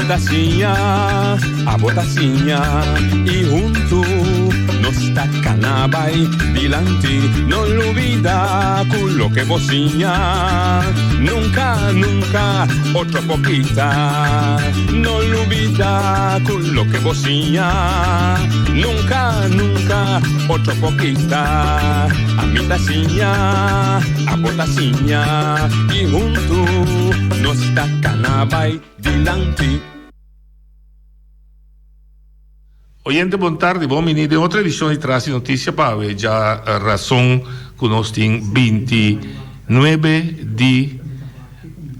Ami ta siña, abo ta siña y hunto nos ta cana bay dilanti. No lubida cu loke bo siña nunca, nunca otro por kita. No lubida cu loke bo siña nunca, nunca otro por kita. Ami ta siña, abo ta siña y hunto nos ta cana bay dilanti. Oyente bon tardi, bon bini den otro edicion di Tras di Noticia pa awe dja razon cu nos tin 29 di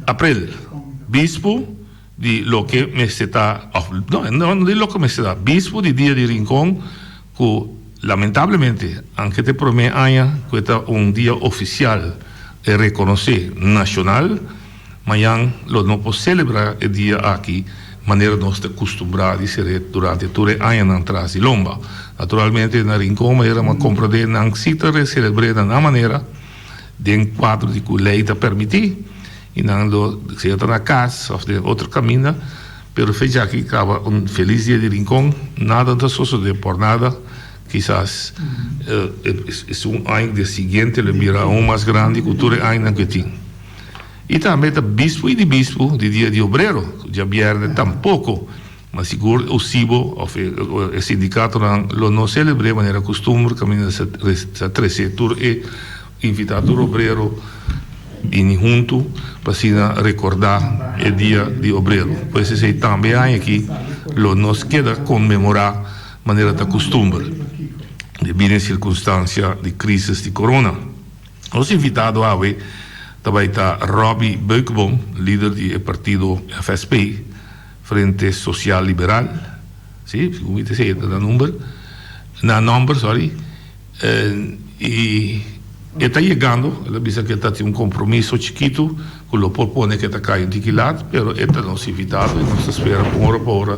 april, bispu di loke mester ta, of no, no di loke mester ta, bispu di dia di Rincon cu lamentablemente anke ta e prome aña cu e ta un dia oficial e reconoce nacional. Mañan lo no por celebra e dia aki manera nos ta custumbrá di ser'é durante tur e añanan tras di lomba. Naturalmente na Rincon manera m'a comprendé nan si ta celebr'é na nan manera den cuadro di cu ley ta permití y nan lo sea ta na cas of den otro caminda pero fecha aki caba un feliz dia di Rincon nada no ta sosodé por nada kisas esun aña di siguiente lo bira aun mas grandi cu tur e añanan cu e tin. I tambe ta bispu i di bispu di dia di obrero, ku djabièrnè tampoko, ma sigur USIBO òf e sindikatonan lo no selebr'é manera kustumber kaminda sa trese tur e invitá tur obrero bini huntu pa asina rekordá e dia di obrero. Pues esei tambe e aña aki lo nos keda konmemorá manera ta kustumber debí na e sirkunstansia di krisis di korona. Nos invitado awe ta bai ta Robby Beukeboom, lider di e partido FSP, Frente Social Liberal, si, segun mi ta esei ta na number, na nomber, sorry, y e ta yegando, el a bisa cu e ta tin un compromiso chikito cu lo por pone cu e ta cay un tiki laat, pero e ta nos invitado y nos ta spera cu un ora pa ora,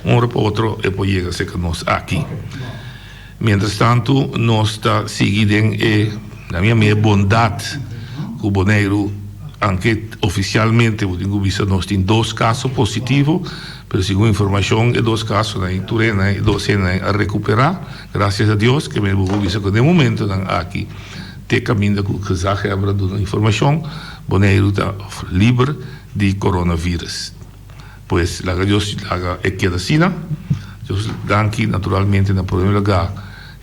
un ora pa otro e por yega cerca nos aki. Mientras tantu nos ta sigui den e, na mi ami, e bondat ku Boneiru, anke ofisialmente bo tin ku bisa nos tin dos kaso positivo, pero segun informashon e dos kasonan ei tur hendenan, e dos hendenan a rekuperá, grasias a Dios, ke bo por bisa ku den momentonan aki te kaminda ku gezaghebber a duna informashon, Boneiru ta liber di coronavirus. Pues laga Dios laga e keda asina. Dios danki naturalmente na prome lugar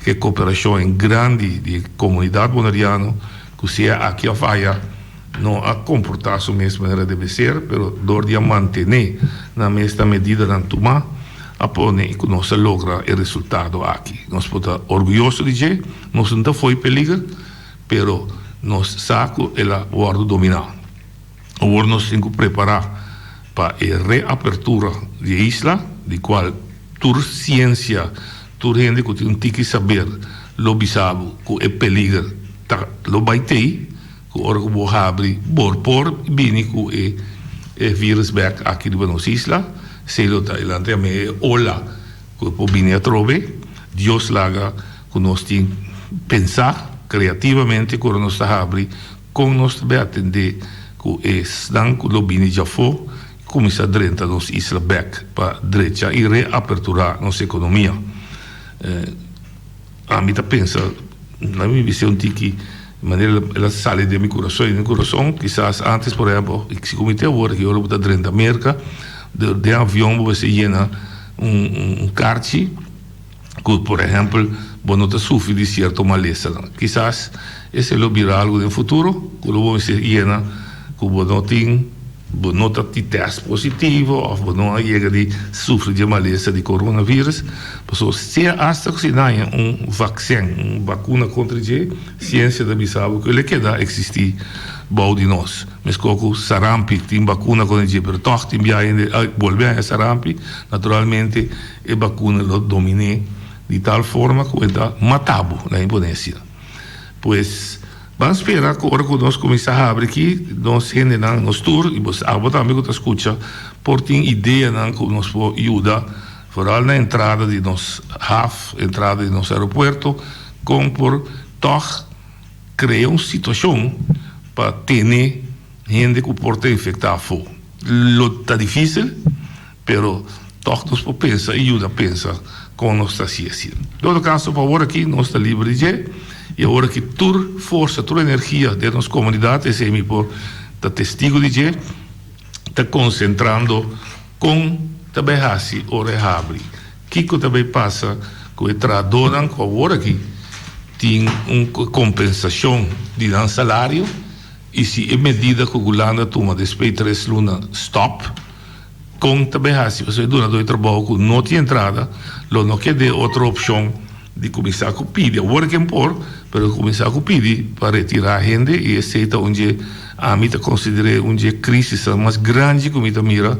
e cooperacion en grandi di e comunidad Boneriano cu sea aki of aya no a comporta su mes manera debe ser pero door di a mantene nan mes na medidanan tuma a pone cu nos a logra e resultado aki. Nos por ta orguyoso di dje, nos no ta fo'i peliger pero nos sa cu el a wordo domina. Awor nos tin ku prepará pa e reapertura di e isla, di kual tur siensia, tur hende ku tin un tiki saber lo bisa bo ku e peliger ta lo bai tei, ku ora ku bo habri bor por bini ku e e virus bek aki riba nos isla. Esei lo ta e lanta yama e ola ku por bini atrobe. Dios laga ku nos tin pensa kreativamente ku ora nos ta habri Kon nos ta bay atendé ku esnan ku lo bini djafó i kuminsá drenta nos isla bèk pa drecha i reaperturá nos ekonomia? Ami ta pensa, na mi bis'é un tiki manera el a sali den mi kurason i den mi kurason kisas ántes por ehèmpel si ku mi te awor aki ora bo ta drenta Merka den avion bo mester yena un karchi. ku por ehèmpel bo no ta sufri di sierto malesanan. Kisas esei lo bira algu den futuro ku lo bo mester yena ku bo no tin, bo no ta tin tèst positivo òf bo no a yega di sufri di e malesa di coronavirus. Pasobra sea asta ku si nan haña un vaksin, un bakuna kontra dje, siensia ta bisa bo ku el e keda eksistí bou di nos. Meskos ku sarampi tin bakuna kontra dje pero tòg tin biaha hende a bolbe haña sarampi. Naturalmente. E bakuna lo dominé di tal forma ku e ta mata bo na imponencia. Pues, ban spera ku ora ku nos kuminsá habri aki, nos hendenan, nos tur, i bo abo tambe ku ta skucha, por tin ideanan ku nos por yuda, foral na entrada di nos haf, entrada di nos aeropuerto, kon por tòg krea un situashon pa tene hende ku por ta infektá afó. Lo ta difísil. Pero tòg nos por pensa i yuda pensa kon nos ta hasi asina. En todo kaso pa awor aki nos ta liber di dje i awor aki tur forsa, tur energia den nos komunidat, esei mi por ta testigo di dje, ta konsentrando kon ta bai hasi ora e habri, kiko ta bai pasa ku e trahadónan ku awor aki tin un kompensashon di nan salario i si e medida ku Hulanda tuma despues di tres luna stòp. Kon ta bay haci? Pasobra e dunador di trabou cu no tin entrada lo no kede otro opcion di cuminsa cu pidi. Awor ken por, pero cuminsa cu pidi pa retira hende y esey ta un dje, ami ta consider'e un dje crisisnan mas grandi cu mi ta mira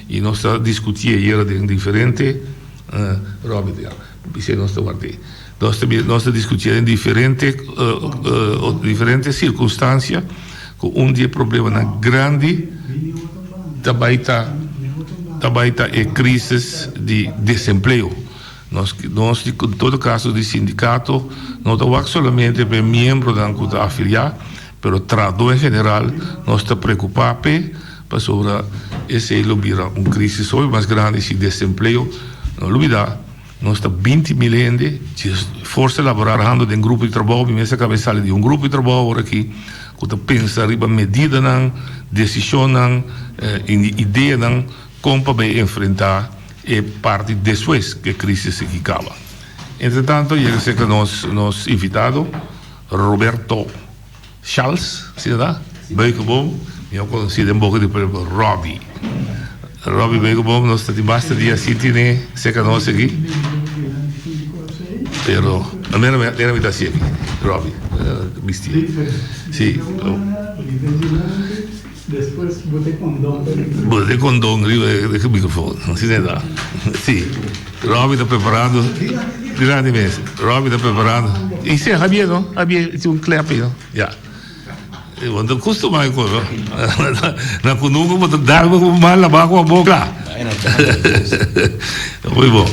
y nos ta discuti ayera den diferente, Robby, bisey nos ta ward'e. Nos ta nos ta discuti den diferente diferente circunstancia cu un di e problemanan grandi ta bay ta ta bay ta e crisis di desempleo. Nos nos di en todo caso di sindicato no ta wak solamente pa e miembronan cu ta afilia pero trahador en general nos ta preocupa p'e pasobra esey lo bira un crisis hopi mas grandi si desempleo no lubida. Nos ta 20.000 hende, forsa laboral trahando den grupo di trabou. Mi mes a kaba sali di un grupo di trabou awor aki ku ta pensa riba medidanan, desishonnan i ideanan kon pa bai enfrentá e parti despues ku e krisis aki kaba. Entretanto yega serka nos nos invitado Roberto. Charles, asina ta? Beukeboom, mi a konosí den boka di pueblo Robby. Robby Beukeboom, nos ta tin basta dia sin tine serka nos aki. Pero, mira mira mi ta hasi aki, Robby, bisti. Si. Despues bo te kondon pa riba. Bo te kondon riba e microfoon, asina ta. Si, Robby ta preparando. Grandi mes. Robby ta preparando. I si, Javier no? Javier tin un klep ei no? Ya. Bo ta kustumá e kos no? Na kunuku bo ta dal bo man labá ku abo kla. Muy bon.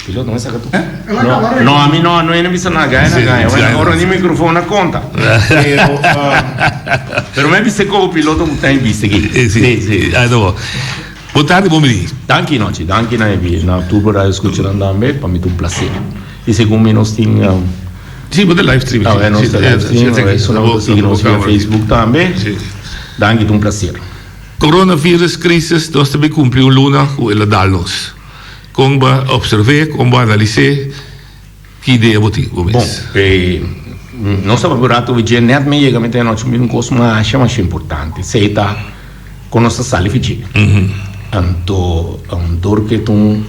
Piloto no saca tu. No, no, a mi no, no ene bisa na gaya na gaya. Bueno, ora ni microfono na conta. Pero, uh, pero me bisa como piloto ku tem bisa aqui. Eh, sí, sí, sí. Ah, no. Boa tarde, bom menino. Danki nochi, danki na ebi, na Turbo Radio escucha nan tambe, pa mi ta un placer. Y segun mi nos tin um, Sí, bo ta live stream. Ah, nos ta live stream, eso nan ta sigui nos via Facebook tambe. Sí. Danki, ta un placer. Coronavirus crisis, nos ta bin cumpli un luna cu el a dal nos. Kon bo a observ'é, kon bo a analis'é, ki idea bo tin bo mes? Bon, nos tabata un rato dje nèt mi yega mi ta anochi mi un kos masha masha importante, esei ta kon nos ta sali fi dje. Anto dor ke ta un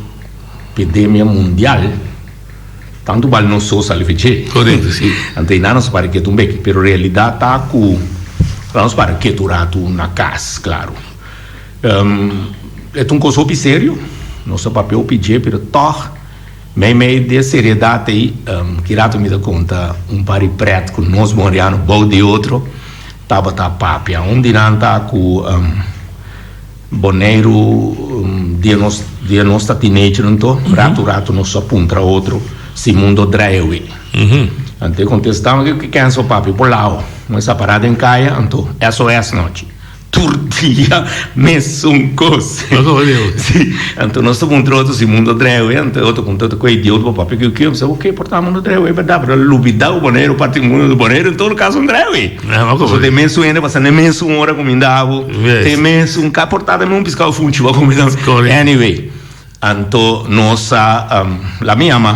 epidemia mundial, tantu bal nos so sali fi dje. Korekto, si. Anto einan nos para ketu un beki, pero realidat ta ku nos para ketu un ratu na kas, klaro. E ta un kos hopi serio, nos ta papia hopi dje, pero tòg meimei di e seriedat ei, ki rato mi ta konta un par di prèt ku nos boneriano bou di otro tabata papia. Un di nan ta ku Boneiru dia nos dia nos ta teenager anto, ratu ratu nos a puntra otro si mundo draai awe. Anto e kontestá, ke kèns bo papia? Por lao, nos a pará den kaya anto SOS nochi. Tur dia mesun kos. Sí, anto nos ta puntra otro si mundo drewe, anto e otro puntra otro ku e idiota bo papia ku kio, mi sa oke por ta mundo drewe e berdad, pero lubida ku Boneiru parti mundo di Boneiru en todo kaso un drewe. So te mesun hende pasa ne mesun ora kuminda bo, te mesun ka por ta tambe un piskado funchi bo kuminda. Anyway, anto nos a la mi yama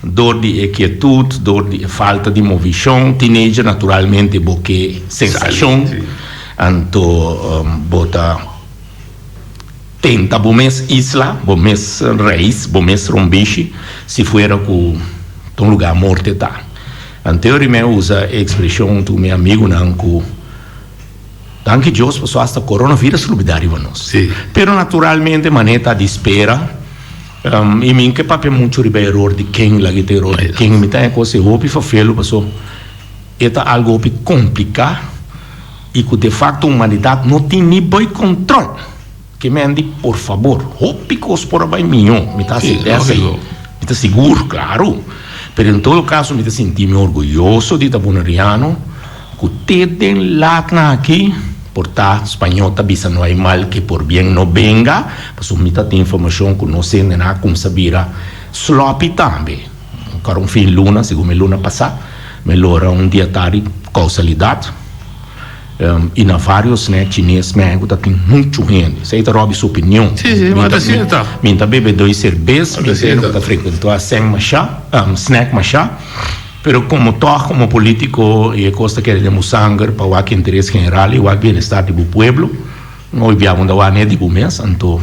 dor di e kietut, dor di e falta di movishon, teenager naturalmente bo ke sensashon, anto bo ta tenta bo mes isla, bo mes reis, bo mes rombishi, si fuera ku ta un lugar morte ta. Anterior mi a usa e ekspreshon tur mi amigunan ku. Danki Dios pasobra hasta coronavirus lubida riba nos. Pero naturalmente manera ta di spera y mi ke papia mucho riba eror di ken laga e ta eror di ken mi ta e cos e hopi fafelo paso e ta algo hopi complica y cu de facto humanidad no tin ni bay control. Ke men di por fabor hopi cos por a bay miho mi ta acepta esey mi ta sigur claro pero en todo caso mi ta sinti mi orguyoso di ta boneriano. Ku te den latnan aki. Por ta spañó ta bisa no hay mal que por bien no venga, pasobra mi ta tin informashon ku nos hendenan a kumsa bira sloppy tambe. Kòrda un fin luna, segun mi luna pasá, mi lora un dia tardi kousalidat i na vários snack chines mi haña ku ta tin muchu hende. Esei ta Robby su opinion. Sí, sí, ma ta asina ta. Mi ta bebe doi serbes, mi ta hende ku ta frekuentá sèn mashá, snack mashá. Pero como tog como politico y e cos ta kere den bo sanger pa wak interes general y wak bienestar di bo pueblo, no hoy bia bo ta wak net di bo mes, anto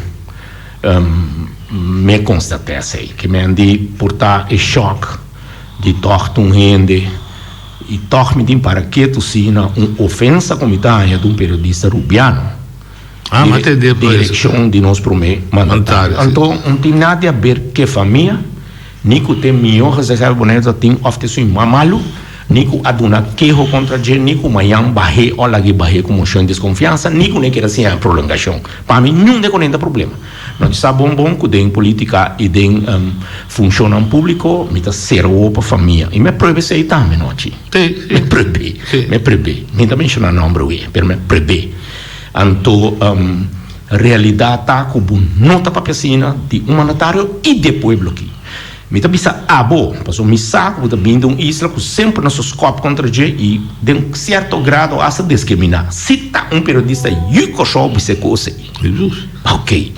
mi a constata esey. Ke men di por ta e shock di tog ta un hende y tog mi tin para ketu si na un ofensa cu mi ta haña di un periodista Rubiano. Ah, mi a tende por eso. Direccion di nos prome mandatario. Anto no tin nada di haber ke famia. Ni ku te mihó gezeghebber Boneiru ta tin òf te su ima malu, ni ku a duna keho kontra dje, ni ku mañan bah'é òf lag'é bah'é ku moshon di deskonfiansa, ni ku ne keda siña e prolongashon. Pa mi niun de konen ta problema. No ta sa bon bon ku den politika i den funshonnan públiko mi ta sera wowo pa famia. I mi a prueba esei tambe nochi. Mi a prueb'é. Mi a prueb'é. Mi ta menshoná nòmber awe, pero mi a prueb'é. Anto Realidad ta cu bo no ta papia asina di un mandatario y di e pueblo aki. Mi ta bisa abo, pasobra mi sa cu bo ta bini di un isla cu semper nos a scop contra dje y den un cierto grado hasta discrimina. Si ta un periodista yu Corsou bisa e cos ey. Ok.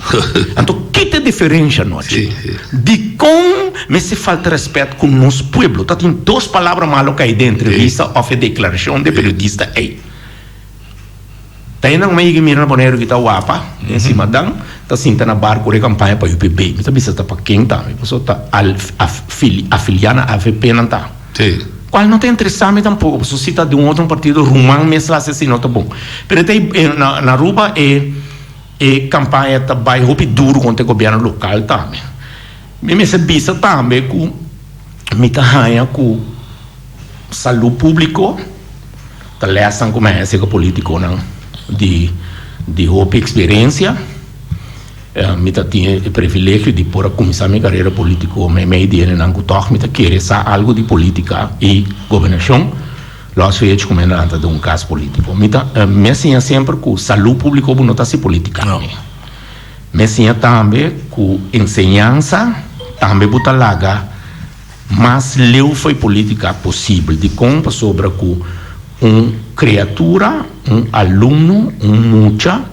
Anto ki ta e diferencia anochi? Dicon mester falta respet cu nos pueblo? Ta tin dos palabra malo cay den entrevista of e declaracion di e periodista ey. Ta e nan mei ki mira na Boneiru ki ta wapa den Simadan ta sinta na bar kore kampaña pa UPB. Mi ta bisa ta pa ken tambe pasobra ta afiliá na avp nan ta. Kual no ta interesá mi tampoko pasobra si ta di un otro partido ruman mes la hasi asina no ta bon. Pero ta na Aruba e e kampaña ta bai hopi duru kontra e gobièrnu lokal tambe. Mi mester bisa tambe ku mi ta haña ku salú públiko. Ta lèsnan ku mi a hasi ku polítikonan di di hopi eksperensia. Mi ta tin e privilegio di por a kuminsá mi karera polítiko meimei di hendenan ku tòg mi ta kere sa algu di polítika i gobernashon. Lòs fecha ku mi a lanta den un kas polítiko. Mi ta mi a siña semper ku salú públiko bo no ta hasi polítika. Mi a siña tambe ku enseñansa tambe bo ta laga. Mas leu fo'i politica posibel. Dikon? Pasobra ku un kriatura, un alumno, un mucha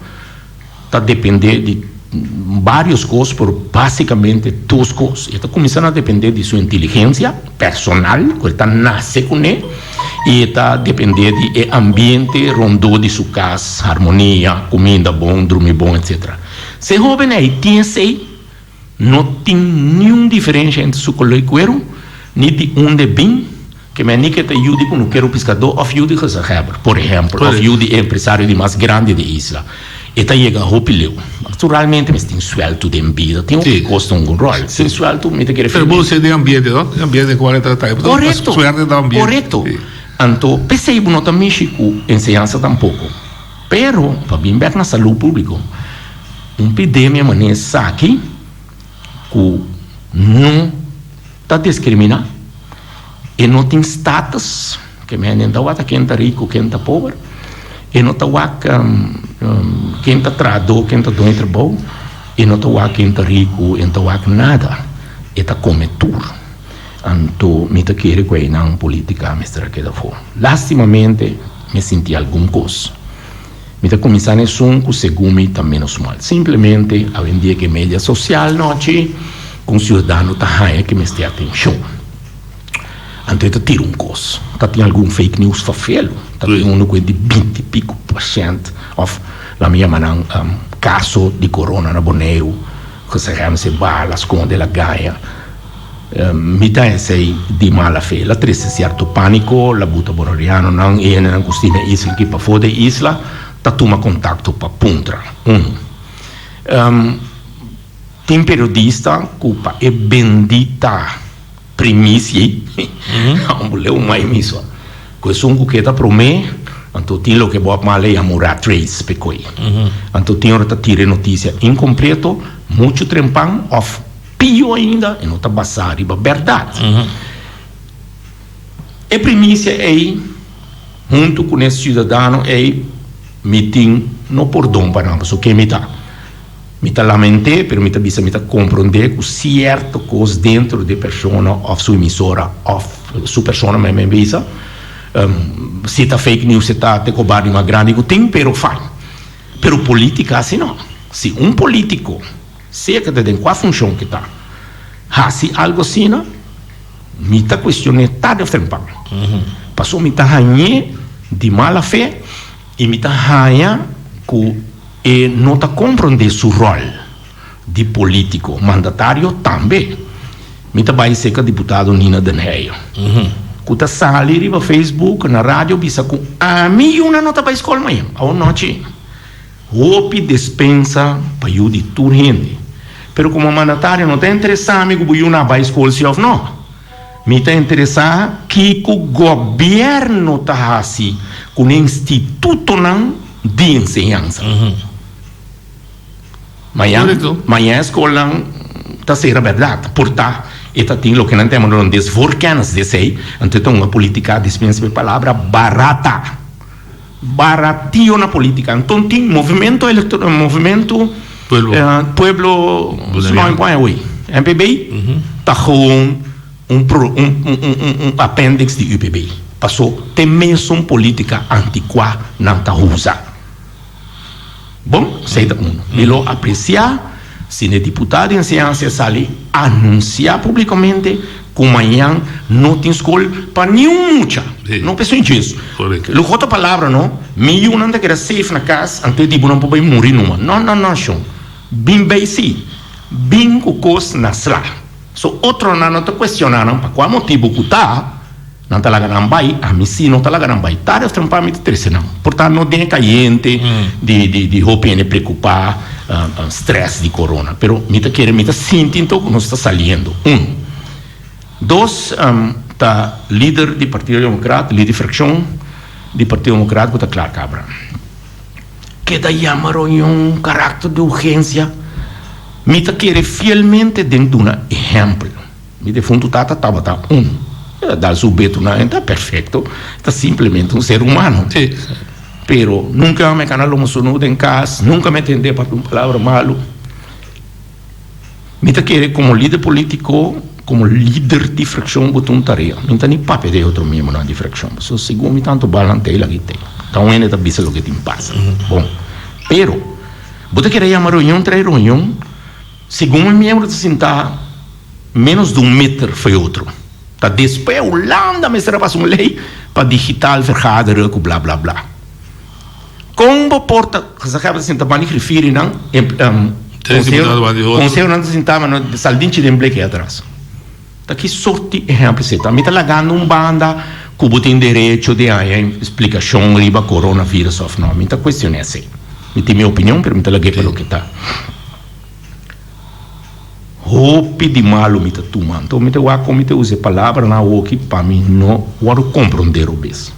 ta depende di varios kos, pero basikamente dos kos. E ta kuminsá na depende di su inteligensia personal ku e ta nase kuné i e ta depende di e ambiente rondó di su kas, harmonia, kuminda bon, drumi bon, etsetera. Si e hóben ei tin esei, No tin niun diferensha entre su koló i kueru, ni di unda e bin, ke men ni ke ta yu di kunukero piskadó òf yu di gezaghèber, por ehèmpel, òf yu di e empresario di mas grandi di e isla. E ta yega hopi leu. Naturalmente mester tin suèltu den bida, tin hopi kos ta hunga un ròl. Sin suèltu mi ta kere Pero bo ser den ambiente, no? Den ambiente den kual e ta ta. Korekto, Suerte ta ambiente. korekto. Anto, p'esei bo no ta mishi ku enseñansa tampoko. Pero, pa bin bèk na salú públiko, un pidemia manera esaki ku no ta diskriminá, e no tin status, ke men no ta wak ken ta riku, ken ta pober, e no ta wak ken ta trahadó, ken ta doño di trabou, e no ta wak ken ta riku, e no ta wak nada, e ta kome tur. Anto mi ta kere ku einan politika mester a keda afó. Lastimamente mi a sinti algun kos. Mi ta kuminsá na esun ku segun mi ta ménos mal. Simplemente awendia ku e media sosial nochi ku un siudadano ta haña ku mester atenshon. Anto e ta tira un kos. Ta tin algun fake news fafelu. Ta tin unu ku e di binti piku pashènt òf laat mi yama nan kaso di korona na Boneiru. Gezeghèm se bala skonde la gaña. Mi ta esei di mala fe. La trese sierto pániko, la buta bonerianonan i hendenan ku stima e isla aki pafó di e isla ta tuma kontakto pa puntra. Unu. Tin periodista ku pa e bendita primisia ei, a leu mai miswa, ku esun ku keda promé, anto tin loke Bob Marley yama un rat race p'e koi. Anto tin ora ta tira e notisia inkompleto, muchu trempan òf. Pio ainda e no ta basá riba bèrdat. E primisia ei, huntu ku e siudadano ei, Mi tin no pordon pa nan pasobra ken mi ta. Mi ta lament'é pero mi ta bisa mi ta komprondé ku sierto kos dentro di e persona òf su emisora òf su persona mi a bisa si ta fake news e ta te kobardi mas grandi ku tin pero fine. Pero politica si no. Si un politico sea ke ta den kua funcion ke ta hasi algo asina mi ta cuestion'é tarde of temprano. Pasobra mi ta hañ'é di mala fe y mi ta haña cu e no ta comprende su rol di politico, mandatario tambe. Mi ta bai serka diputado Nina Den Heyer ku ta sali riba Facebook na radio bisa ku ami yuna no ta bai skol mañan. Awor nochi hopi despensa pa yu di tur hende. Pero komo mandatario no ta interesa mi ku bo yuna a bai skol si òf no. Mi ta interesa kiko gobièrnu ta hasi ku ne institutonan di enseñansa. Mañan, mañan e skolnan ta sera bèrdat. Por ta e ta tin loke nan ta yama un desvoorkennis di esei, anto e ta un politica, dispensa mi palabra, barata. Baratio na politica. Anto tin movimento electoral, movimento Pueblo, pueblo Bonaiano, MPB, ta gewoon un pro, un, un, un, un appendix di UPB. Paso te mesun politica anticuá nan ta usa. Bon, esei ta unu. Mi lo apresiá si n'e diputado di enseñansa sali anunsiá públikamente ku mañan no tin skol pa niun mucha. No pensa un djesu. Lo otro palabra no, mi yunan ta keda safe na kas, anto e dibunan por bai muri numa. No, no, no, shon. Bin bai sí. Bin ku kos na sla. So otronan no ta kuestioná nan pa kua motibu ku ta. Nan ta laga nan bai, ami sí no ta laga nan bai. Tarde of temprano mi ta trese nan. Por ta no den e kayente di di di hopi hende preokupá, stress di corona. Pero mi ta kere, mi ta sinti anto ku nos ta saliendo. Un. Dos, ta lider di Partido Demokrat, lider di frakshon di Partido Demokrat ku ta Clark Abraham. Keda yama reunion karakter di urgensia. Mi ta kere fielmente den duna ehèmpel. Mi defuntu tata tabata un. El a dal su beto na hende, ta perfecto. E ta simplemente un ser humano. Sí. Pero nunca mi a cana lomo sunu den cas, nunca mi a tende papia un palabra malo. Mi ta kere como lider politico, como lider di fraccion bo ta un tarea. Mi no ta ni papia den otro miembronan di fraccion, pasobra segun mi tanto bal nan tei laki tei. Ta un hende ta bisa loke tin pasa. Bon. Pero, bo ta kere yama reunion trae reunion, segun un miembro ta sinta. Menos di un meter fo'i otro. Ta despues Hulanda mester a pasa un ley pa digitaal vergaderen cu bla bla bla. Con bo por ta, gezaghebber ta sinta banda di grifirinan, consehonan ta sinta banda saldinchi den bleki atras. Ta ki sort di ehempel esei ta? Mi ta lagando un banda cu bo tin derecho di haña explicacion riba coronavirus of no. Mi ta cuestiona esei. Mi tin mi opinion pero mi ta lag'e pa loke ta. Hopi di malu mi ta tuma. Anto mi ta wak kon mi ta usa e palabranan awoki pa mi no wòrdu komprondé robes.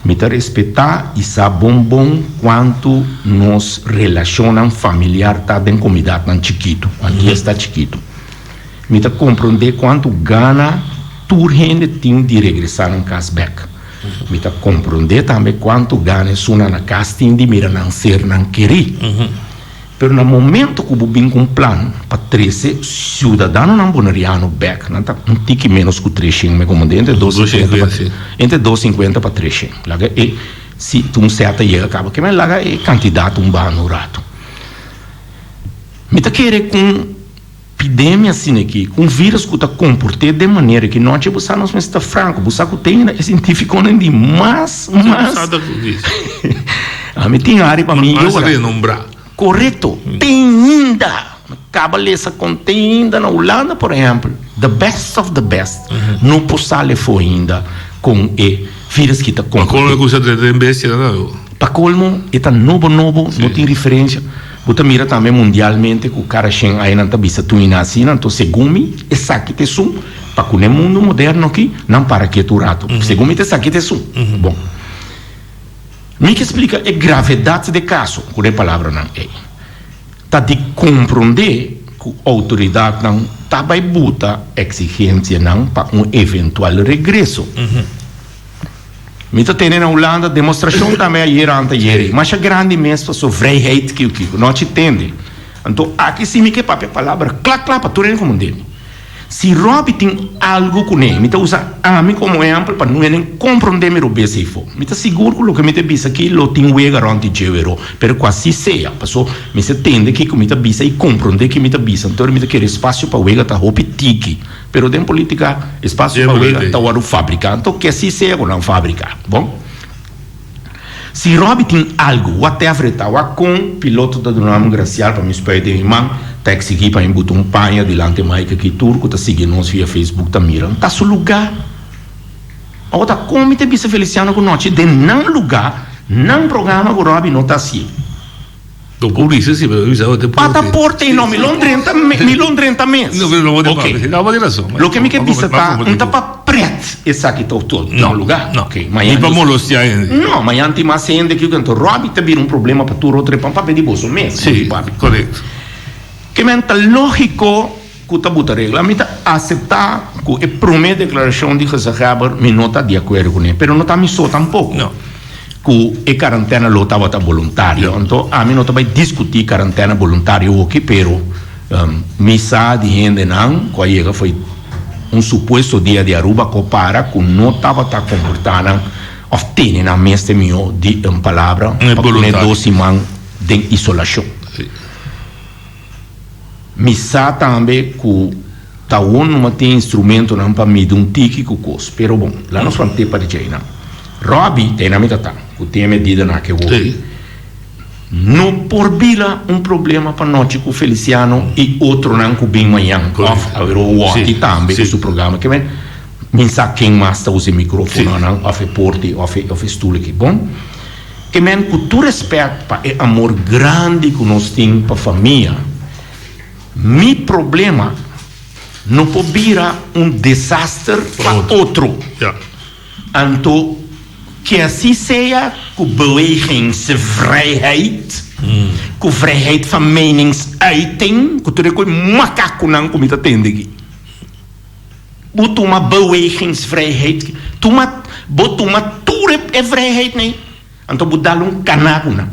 Mi ta respetá i sa bon bon kuantu nos relashonnan familiar ta den komunidatnan chikitu, kuantu ta chikitu. Mi ta komprondé kuantu gana tur hende tin di regresá nan kas bèk. Mi ta komprondé tambe kuantu gana esunnan na kas tin di mira nan sernan kerí. Pero na momento ku bo bin ku un plan pa trese siudadanonan boneriano bèk, nan ta un tiki ménos ku treshen, mi komo entre dos sinkuenta pa entre dos sinkuenta pa treshen. Laga e si un sèt ta yega kaba, ke men laga e kantidat un baha un ratu. Mi ta kere ku un Pidemia asina aki, ku un virus ku ta komport'é den manera ki nochi bo sa nos mester ta franko, bo sa ku te ainda e sientifikonan di mas mas ami tin ari pa mi yora. Korekto, te ainda, mi kaba lesa kon te ainda na Hulanda por ehèmpel, the best of the best no por sali afó ainda kon e virus ki ta komport'é. Pa kolmo e ta nobo nobo, no tin referensia. Bo ta mira tambe mundialmente ku kada shen aña nan ta bisa tun i nan asina, anto segun mi esaki ta esun pa ku n'e mundu moderno aki nan para ketu un ratu. Segun mi ta esaki ta esun. Bon. Mi ke splika e gravedat di e kaso ku n'e palabranan ei. Ta di komprondé ku outoridatnan ta bai buta eksigensianan pa un eventual regreso. Mi ta tene na Hulanda demostrashon tambe ayera anteayera. Masha grandi mes paso vrijheid kiko kiko. Nochi tende. Anto aki si mi ke papia palabra kla kla pa tur hende komprende mi. Si Robbie tin algu kuné, mi ta usa ami komo ehèmpel pa nuenen komprondé mi robes eifo. Mi ta sigur ku loke mi ta bisa aki lo tin wega rònt di dje wero, pero ku asi sea, paso mester tende kiko mi ta bisa i komprondé ki mi ta bisa. Anto mi ta kere espasio pa wega ta hopi tiki, pero den politika espasio pa wega ta wòrdu fabriká. Anto ke asi sea ku nan fabriká. Bon. Si Robbie tin algu, whatever e ta, wak kon piloto ta duna mi un gracial pa mi spuit den mi man, ta exigí pa mi buta un paña dilanti Mike aki tur ku ta sigui nos via Facebook ta mira, ta su lugá. Awor ta kon mi ta bisa Feliciano ku nochi den nan lugá, nan programa ku Robbie no ta hasié. Lo por bisa si, pero bisa bo te Pa ta porte no, mi lo drenta, mi lo drenta mes. No, pero lo bo te papia. No, bo tin rason. Loke mi ke bisa ta, un ta pa pret esaki ta otro lugar. No, no. Ni pa molestia hende. No, mañan tin mas hende ki anto Robbie ta bira un problema pa tur otro e pan papia di boso mes. Si, korekto. Ke men ta logiko ku ta buta regla. Mi ta asepta ku e prome deklarashon di gezaghebber mi no ta di akuerdo kuné, pero no ta mi so tampoko. No. Ku e karantena lo tabata boluntario. Anto ami no ta bai diskutí karantena boluntario hoki, pero mi sa di hendenan ku a yega fo'i un supuesto dia di Aruba ku para ku no tabata komportá nan òf tene nan mes te mihó di un palabra pa pone dos siman den isolashon. Mi sa tambe ku ta won numa tin instrumentonan pa midi un tiki ku kos, pero bon, la nos want'é pa di djeinan. Robbie, ta einan mi ta ta, ku tin e medidanan ke hopi. No por bira un problema pa nochi ku Feliciano i otronan ku bin mañan, òf awor Wòti tambe ku su programa. Ke men, mi sa ken mas ta usa e mikrofononan òf e porti òf e stul aki. Bon. Ke men ku tur respèt pa e amor grandi ku nos tin pa famia, mi problema no por bira un desaster pa otro. Anto ke asi sea ku bewegingsvrijheid, ku vrijheid van meningsuiting, ku tur e koe makakunan ku mi ta tende aki. Bo tuma bewegingsvrijheid, tuma, bo tuma tur e vrijheid nei, anto bo dal un kana ku nan.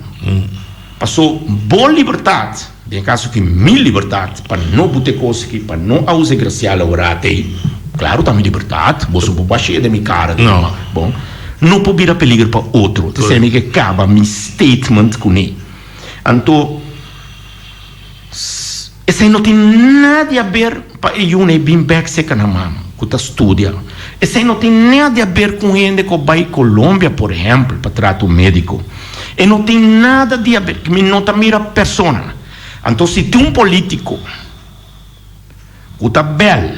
Paso bo libertad, den e kaso aki mi libertad pa no buta e kos aki, pa no a usa e gracial ora atei, klaro ta mi libertad, boso por bash'e den mi kara, den mi man, bon, no por bira peliger pa otro. T'esei mi ke kaba mi statement kuné. Anto. Esei no tin nada di haber pa e yuna e bin bek serka nan mama ku ta studia. Esei no tin nada di haber ku un hende ku a bai Colombia por ehèmpel pa trata un médiko. E no tin nada di haber, mi no ta mira persona. Anto si tin un polítiko ku ta bèl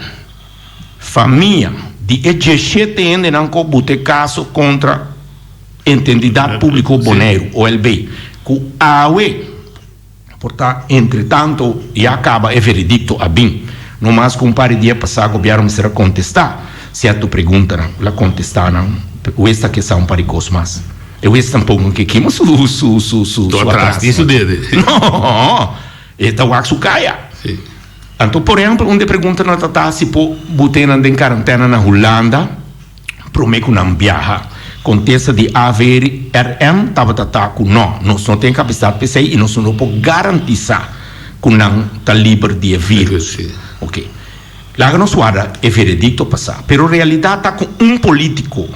famia di e diesshete hendenan ku a buta e kaso kontra Entendidat Públiko Boneiru, OLB, ku awe. Por ta entre tanto ya caba e veredicto a bin. No mas cu un par di dia pasa gobierno mester a contesta cierto preguntanan. La contesta nan. Huez ta ke sa un par di cos mas. E huez tampoco no ke kima su su su su Su atras ni su dede. No! E ta wak su caya. Si. Anto por ehempel un di e preguntanan ta ta si por butenan den carantena na Hulanda. Promé ku nan biaha, kontesta di AVRM tabata ta ku nò, nos no tin kapasidat pa esei i nos no por garantisá ku nan ta liber di e vírus. Oke, laga nos warda e veredikto pasá. Pero realidat ta ku un polítiko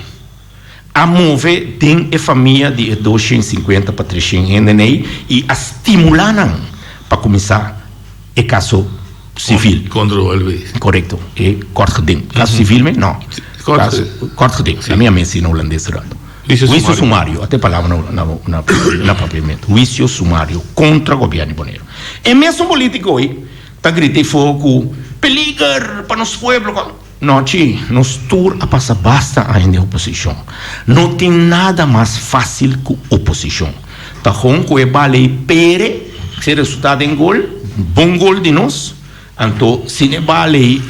a move den e famia di e 250 pa 300 hende ei i a stimulá nan pa kuminsá e kaso Civil. Contra OLB. Correcto. E kort geding. Caso civil me? No. Kort Caso, kort geding. La mi a mensi na holandes rato. Huicio Huicio sumario. sumario. Ate palabra na, na, na, na papiamento. Huicio sumario contra gobierno di Boneiru. E mesun politico ei ta grita ei for cu peliger pa nos pueblo. No, chi, nos tur a pasa basta aña den oposicion. No tin nada mas facil cu oposicion. Ta gon cu e bala ei pere, si resulta den gol, bon gol di nos, anto sin e bala ei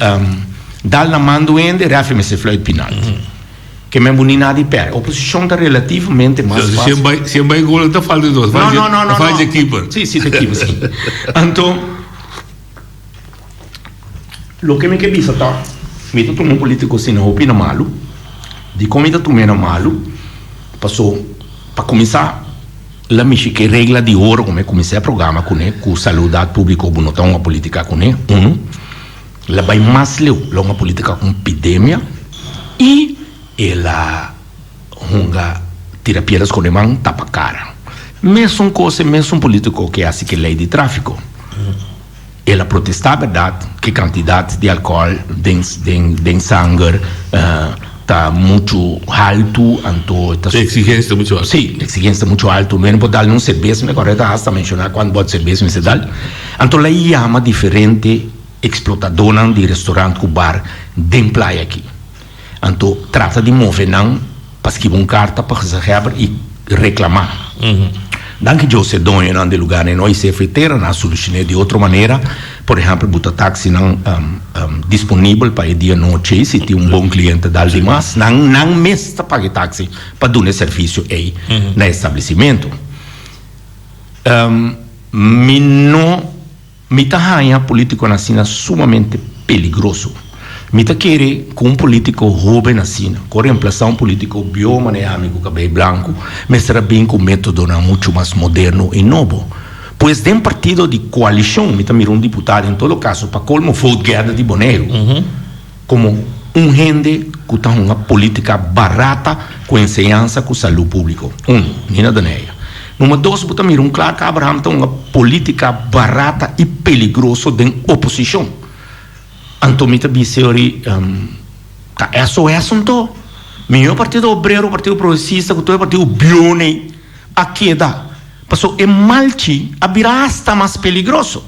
dal na man duende, refi mester fluit penalti. Ke men bo ni nada di perde. Oposicion ta relativamente mas facil. Si e bai gol ta falta di nos, No, no, no, no, ta falta no. di keeper. Si, si, ta keeper, si. Anto. Loke mi ke bisa ta, mi ta tuma un politico asina hopi na malu. Dikon mi ta tum'e na malu? Paso, pa kuminsá, la mishi ku e regla di oro ku mi kuminsá e programa kuné, ku saludat públiko bo no ta hunga polítika kuné, unu. La bai mas leu, la hunga polítika ku un pidemia i el a hunga tira piedra skonde man, tapa kara. Mesun kos e mesun polítiko ke hasi ku e lei di tráfiko. El a protestá bèrdat ku e kantidat di alkohòl den den den sanger ta muchu haltu, anto ta. E eksigensia ta muchu haltu. Sí, e eksigensia ta muchu haltu. No por dal un serbes, mi kòrda e ta hasta menshoná kuantu bòt serbes mester dal. Anto el a yama diferente eksplotadónan di restorant ku bar den playa aki. Anto trata di move nan pa skibi un karta pa gezaghebber i reklamá. Danki Dios e doñonan di lugarnan no hise fritera, nan a solushoné di otro manera. Por ehèmpel buta taksinan disponibel pa e dia nochi si tin un bon kliente dal di mas. Nan nan mes ta paga e taksi pa duna e servisio ei na e establesimentu. Mi no. Mi ta haña politiconan asina sumamente peligroso. Mi ta kere cu un politico hoben asina, cu a reemplaza un politico bieu manera ami cu cabey blanco, mester a bin cu metodonan mucho mas moderno y nobo. Pues den partido di coalicion mi ta mira un diputado en todo caso pa colmo vote gather di Boneiru como un hende cu ta hunga politica barata cu enseñansa cu salud publico. Un, Nina Doneia. Number dos, bo ta mira un Clark Abraham ta hunga politica barata y peligroso den oposicion. Anto mi ta bisa yori, ta SOS anto? Miho Partido Obrero, Partido Progresista cu tur e partido bione a keda. Paso e malchi a bira hasta mas peligroso.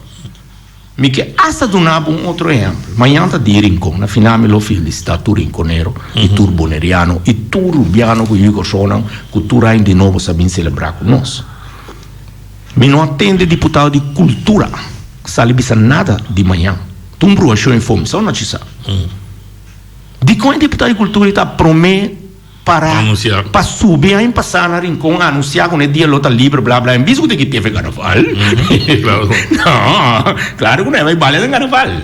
Mi ke asta duna bo un otro ehèmpel. Mañan ta di Rincon. Na final mi lo felisitá tur rinconero i tur boneriano i tur rubiano ku yu Kòrsounan ku tur aña di nobo sa bin selebrá ku nos. Mi no a tende diputado di kultura sali bisa nada di mañan. Ta un bruashon i fomi. Sa o no chisa? Dikon e diputado di kultura ta promé Para pa subi ain pasá na Rincon anunsiá ku e dia lo ta libre bla bla en bis ku ta ki tefe karnaval. No, klaro ku no e bai bale den karnaval.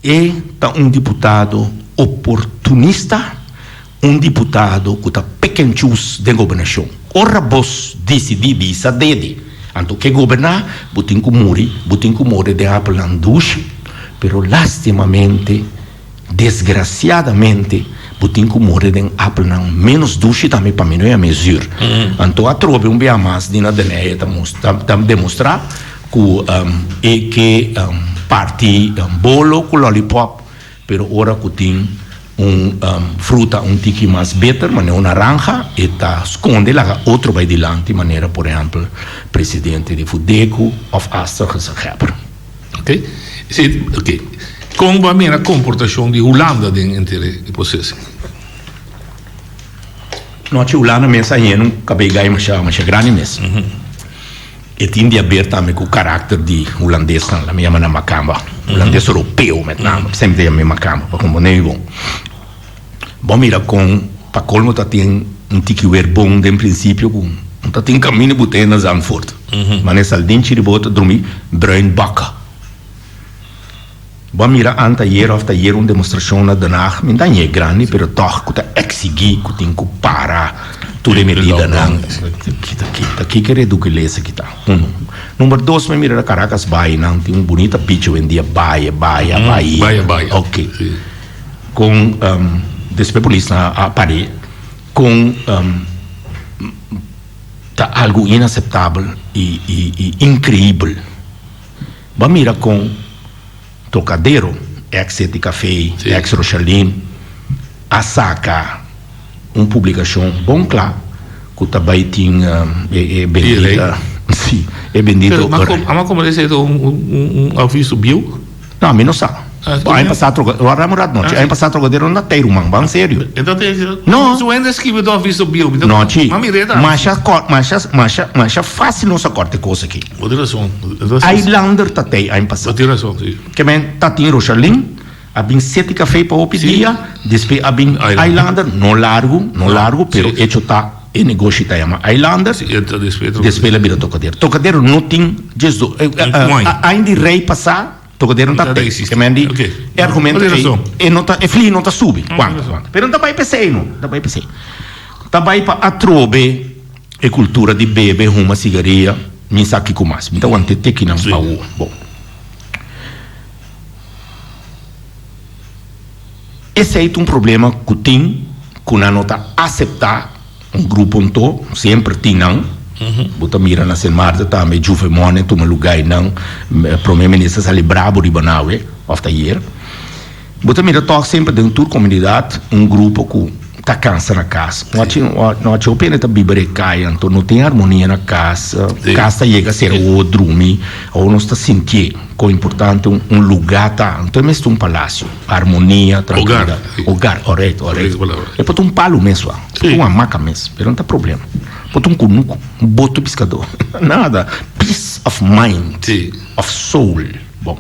E ta un diputado oportunista, un diputado ku ta pick and choose den gobernashon. Ora bos disidí bisa dede, anto ke goberná bo tin ku muri, bo tin ku more den apelnan dushi, pero lastimamente. Desgraciadamente bo tin cu more den appelnan menos dushi tambe pa mi no yama e zuur. Anto atrobe un bia mas Dina Denayer ta mustra ta demostra cu e ke parti bolo cu lollipop pero ora cu tin un fruta un tiki mas beter manera un naranja e ta sconde laga otro bay dilanti manera por ehempel presidente di Fudeco of hasta gezaghebber. Ok, si, ok. Kon bo a mira komportashon di Hulanda den henter e proseso? Nochi Hulanda mes a hende un kabei gai masha masha grandi mes. E tin di haber tambe ku karakter di hulandesnan, laat mi yama nan makamba, hulandes europeo met name, semper ta yama mi makamba pa komprende mi bon. Bo mira kon pa kolmo ta tin un tiki wer bon den prinsipio ku no ta tin kaminda bu ta na Zandvoort. Mane saldin chiribo ta drumi bruin baka. Bo a mira anteayer of tayer un demostrashon na Den Haag, mi no ta ñe grandi pero tòg ku ta eksigí ku tin ku para tur e medidanan. Ta kiko e redukulesa ki ta? Uno. Number dos mi mira na Caracas Bay nan tin un bunita beach awendia, Baye, Baya, Bahia. Baya, Baya. Ok. Kon despues polisnan a par'é kon ta algu inaseptabel i i inkreibel. Bo a mira kon Trocadero, eks City Café, eks Rochalin, a saka un publikashon bon kla ku ta bai tin e bendita si e bendito. Pero amo a komprende esei ta un aviso bieu? No, mi no sa. Aña pasá troca, wak un rat nochi, aña pasá Trocadero no ta tei ruman, ban serio. No. Su hende a skibi ta aviso bieu. No, chi. Masha, masha, masha, masha fácil nos a kòrta e kos aki. Bo tin rason. Eilander ta tei aña pasá. Bo tin rason, si. Ke men ta tin Rochalin, a bin City Café pa hopi dia, despues a bin Eilander, no largu, no largu, pero echo ta e negoshi ta yama Eilander, despues el a bira Trocadero. Trocadero no tin djes do, aña di rei pasá. Tocadero no ta tei. Ke men di e argumento ei e no ta e fli no ta subi. Wanta, wanta. Pero no ta bai p'esei no, no ta bai p'esei. Ta bai pa atrobe e cultura di bebe, huma sigaria, mi sa kico mas. Mi ta wanta te kinan pa awo. Bon. Esey ta un problema cu tin cu nan no ta acepta un grupo anto, semper tin nan. Bo ta mira na Sint Maarten tambe Juve Money tuma luga eynan, Prome Minister sali brabo riba nan awe of ta ayer. Bo ta mira tòg semper den tur komunidat un grupo ku ta kansa na kas. No a no a txeu pena ta biba den kaya, anto no tin harmonia na kas. Kas ta yega ser awor drumi, awor nos ta sintié kon importante un un lugá ta. Anto e mester un palasio, harmonia, trankilidat. Hogar, oreto, oreto. E por ta un palu mes wak, por ta un hamaka mes, pero no ta problema. Por ta un kunuku, un boto piskadó, nada. Peace of mind, of soul. Bon.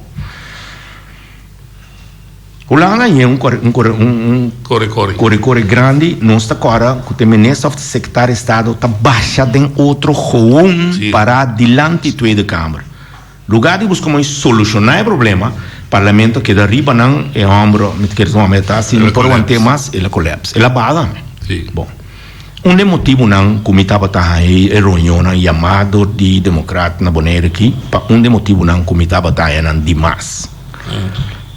Hulanda yen un kore un kore un un Kore kore. kore kore grandi nos ta kòrda ku te minister òf te sekretario di estado ta basha den otro gewoon Sí. pará dilanti Tweede Kamer. Lugar di buska mooi solushoná e problema, parlamento a keda riba nan e hòmber mi ta kere su hòmber ta si El no a por want'é collapse. mas el a collapse el a baha tambe. Sí. Bon. Un di e motibunan ku mi tabata haña e reunionnan yamá dor di demokrat na Bonaire aki pa un di e motibunan ku mi tabata haña nan dimas.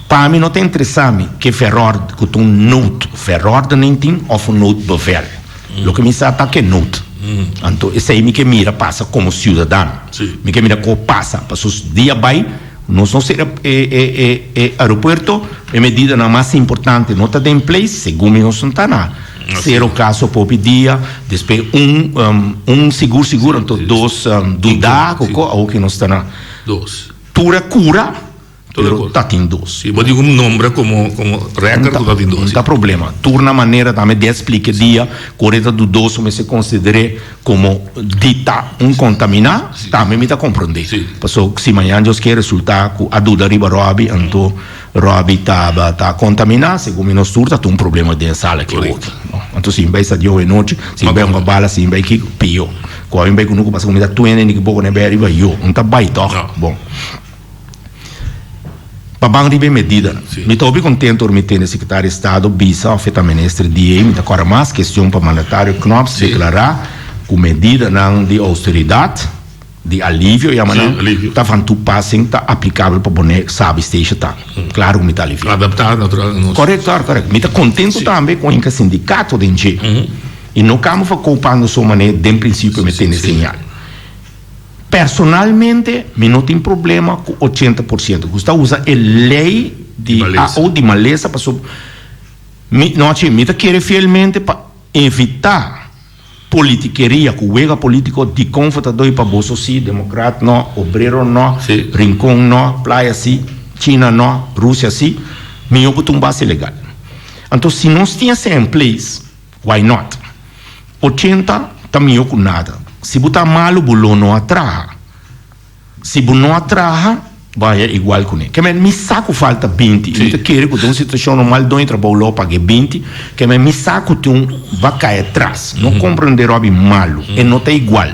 Pa mi no ta interesá mi ke veròrd ku ta un nood verordening tin òf un noodbevel. Loke mi sa ta ke nood. Anto esei mi ke mira pasa komo siudadano. Mi ke mira ko pasa pasobra dia bai nos no sera e e e e aeropuerto e medidanan mas importante no ta den place segun mi nos no ta na sero kaso popi dia despues un un sigur sigur anto dos duda koko awo ke nos ta na Tur a cura, pero ta tin dos. Si bo tin un nombre como como record cu ta tin dos. No ta problema. Tur na manera tambe di explica e dia cu ora ta dudoso mester considere como di ta un contamina, tambe mi ta comprende. Paso si mañan Dios kier resulta cu a duda riba Robbie, anto Robbie tabata contamina, segun mi nos tur ta tin un problema den e sala aki hopi. Anto si mi bay stadion e nochi, si mi bay hunga bala, si mi bay kico, pio. Cu ami bay cu nuku pasa cu mi ta tuende ni ki poco ne bay ariba yo. Un ta bay toch. Bon. Pa ban riba e medidanan. Mi ta hopi contento ora mi tende Secretario di Estado bisa of e ta Minister di mi ta cora mas kestion pa Mandatario Knops declara cu medidanan di austeridad, di alivio yama nan, ta van toepassing, ta aplicabel pa pone sabi station ta. Claro cu mi ta alivia. Adapta natural nos. Correcto, claro, correcto. Mi ta contento tambe cu hinca sindicato den dje. Y no cambio pa copando so mane den principio mi tene señal. Personalmente mi no tin problema cu 80%. Cu sta usa e ley di AO di malesa paso mi no haci mi ta kere fielmente pa evita politikeria cu wega politico dicon for ta doy pa boso si, democrat no, obrero no, Rincon no, Playa si, China no, Rusia si, mijo cu ta un base legal. Anto si nos tin esey en place. Why not? 80 ta mihó ku nada. Si bo ta malu bo lo no a traha. Si bo no a traha, bo a haña igual kuné. Ke men mi sa ku falta 20 i mi ta kere ku den un situashon normal doño trabou lo paga e 20. Ke men mi sa ku tin un ba kai atras. No komprendé Robby malu. E no ta igual.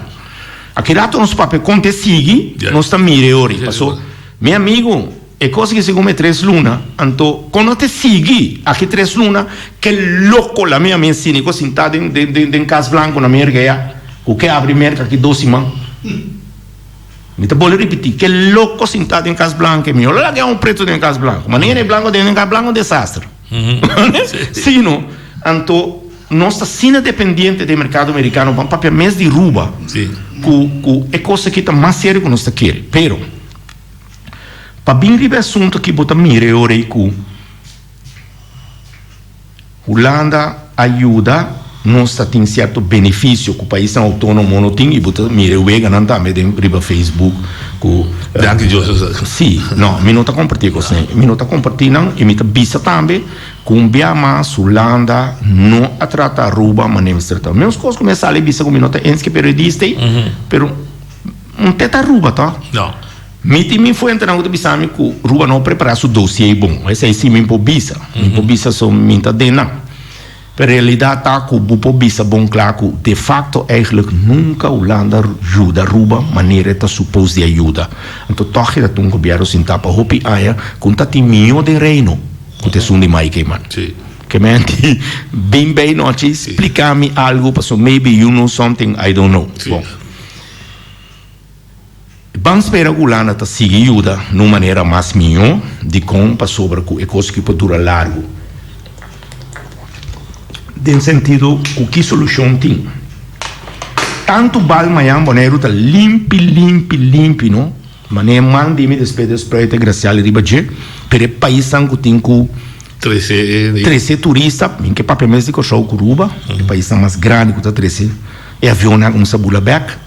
Aki rato nos papia konta e sigui, nos ta mira e ora. Paso mi amigu. E kos aki segun e tres luna, anto kon no te sigui aki tres luna, ke loko la mi a mi siniko sintá den den den den Kas Blanko na Merka ya, ku ke abri Merka aki dos siman. Mi ta bolbe ripití, ke loko sintá den Kas Blanko, e mihó lo laga un pretu den Kas Blanko, manera e blanko den den Kas Blanko un desastre. Sí no, anto nos ta asina dependiente den merkado merikano, ban papia mes di Ruba, ku ku e kos aki ta mas serio ku nos ta kere, pero. Pa bin riba e asunto aki bo ta mira e ora ei ku Hulanda a yuda nos ta tin sierto benefisio ku paisnan outónomo no tin i bo ta mira e weganan tambe den riba Facebook ku Danki Joseph. Si, no, mi no ta kompartí e kosnan ei. Mi no ta kompartí nan i mi ta bisa tambe ku un bia mas Hulanda no a trata Aruba manera mester trata. Mes kos ku mi a sali bisa ku mi no ta eens ku e periodista ei, pero Un te ta Aruba to? No. Mi tin mi fuentenan ku ta bisa mi ku Aruba no prepara su dossier bon. Esei si mi por bisa. Mi por bisa so mi ta den nan. Pero realidat ta ku bo por bisa bon kla ku de facto eigenlijk nunka Hulanda yuda Aruba manera e ta supos di a yuda. Anto tòg e ta un gobièrnu sintá pa hopi aña ku ta tin mihó den Reino ku ta esun di Mike Eman. Sí. Ke men di, bin bay nochi splica mi algo paso maybe you know something I don't know. Bon. Ban spera ku Hulanda ta sigui yuda na un manera mas mihó dikon pasobra ku e kos aki por dura largu. Den sentido ku ki solushon tin. Tantu bal mañan Boneiru ta limpi limpi limpi no. Manera man di mi despues di spruit e gracial riba dje, pero e paisnan ku tin ku trese turista, mi ke papia mes di Kòrsou ku Aruba, e paisnan mas grandi ku ta trese e avionnan a kuminsá bula bèk,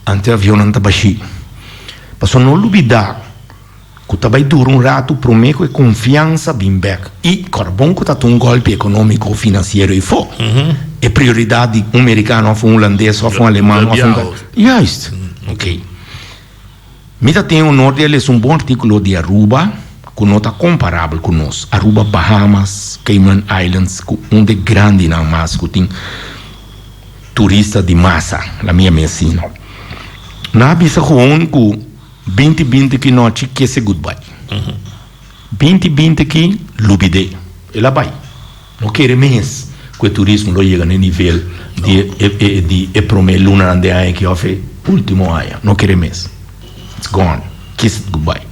anto e avionnan ta bashí. Pasobra no lubidá ku ta bai dura un ratu promé ku e konfiansa bin bèk i kòrbon ku ta ta un gòlpi ekonómiko finansiero ei fò. E prioridat di un merikano òf un hulandes òf un aleman òf un. Juist. Oké. Mi ta tin e honor di a lesa un bon artíkulo di Aruba ku no ta komparabel ku nos. Aruba, Bahamas, Cayman Islands ku un di e grandinan mas ku tin turista di masa, la mi yama asina. Nan a bisa gewoon ku binti binti ki nochi kese goodbye. Binti binti ki lubid'é. El a bai. No kere mes ku e turismo lo yega na e nivel di e di e promé lunanan den aña aki òf e último aña. No kere mes. It's gone. Kiss it goodbye.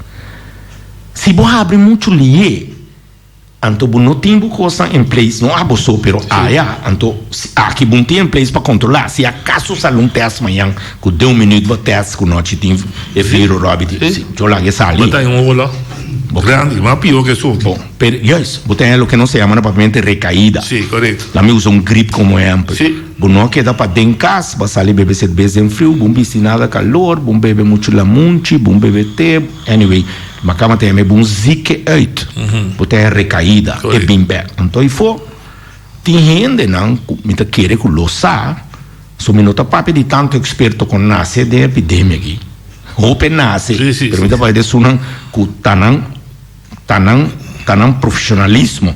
Si bo habri muchu lié, anto bo no tin bo kosnan in place, no abo so, pero aya, anto si aki bo no tin in place pa kontrolá. Si akaso sali un tèst mañan ku den un minüt bo tèst ku nochi tin e viro ròbi di, si, yo laga e sali. Bo ta en un ola grandi, mas pió ku esun. Bon. Pero juist, bo ta haña loke nos ta yama na papiamento recaída. Sí, korekto. Laat mi usa un grip komo ehèmpel. Sí. Bo no a keda paden kas, bo a sali bebe serbes den friu, bo no bisti nada kalor, bo no bebe muchu lamunchi, bo no bebe te, anyway, ma kama ta yama e bo un zieke uit. Bo ta haña recaída, e bin bèk. Anto afó tin hendenan ku mi ta kere ku lo sa, so mi no ta papia di tantu eksperto ku nase den epidemia aki. Hopi nase, pero mi ta papia di esunnan ku ta nan. Ta nan ta nan profesionalismo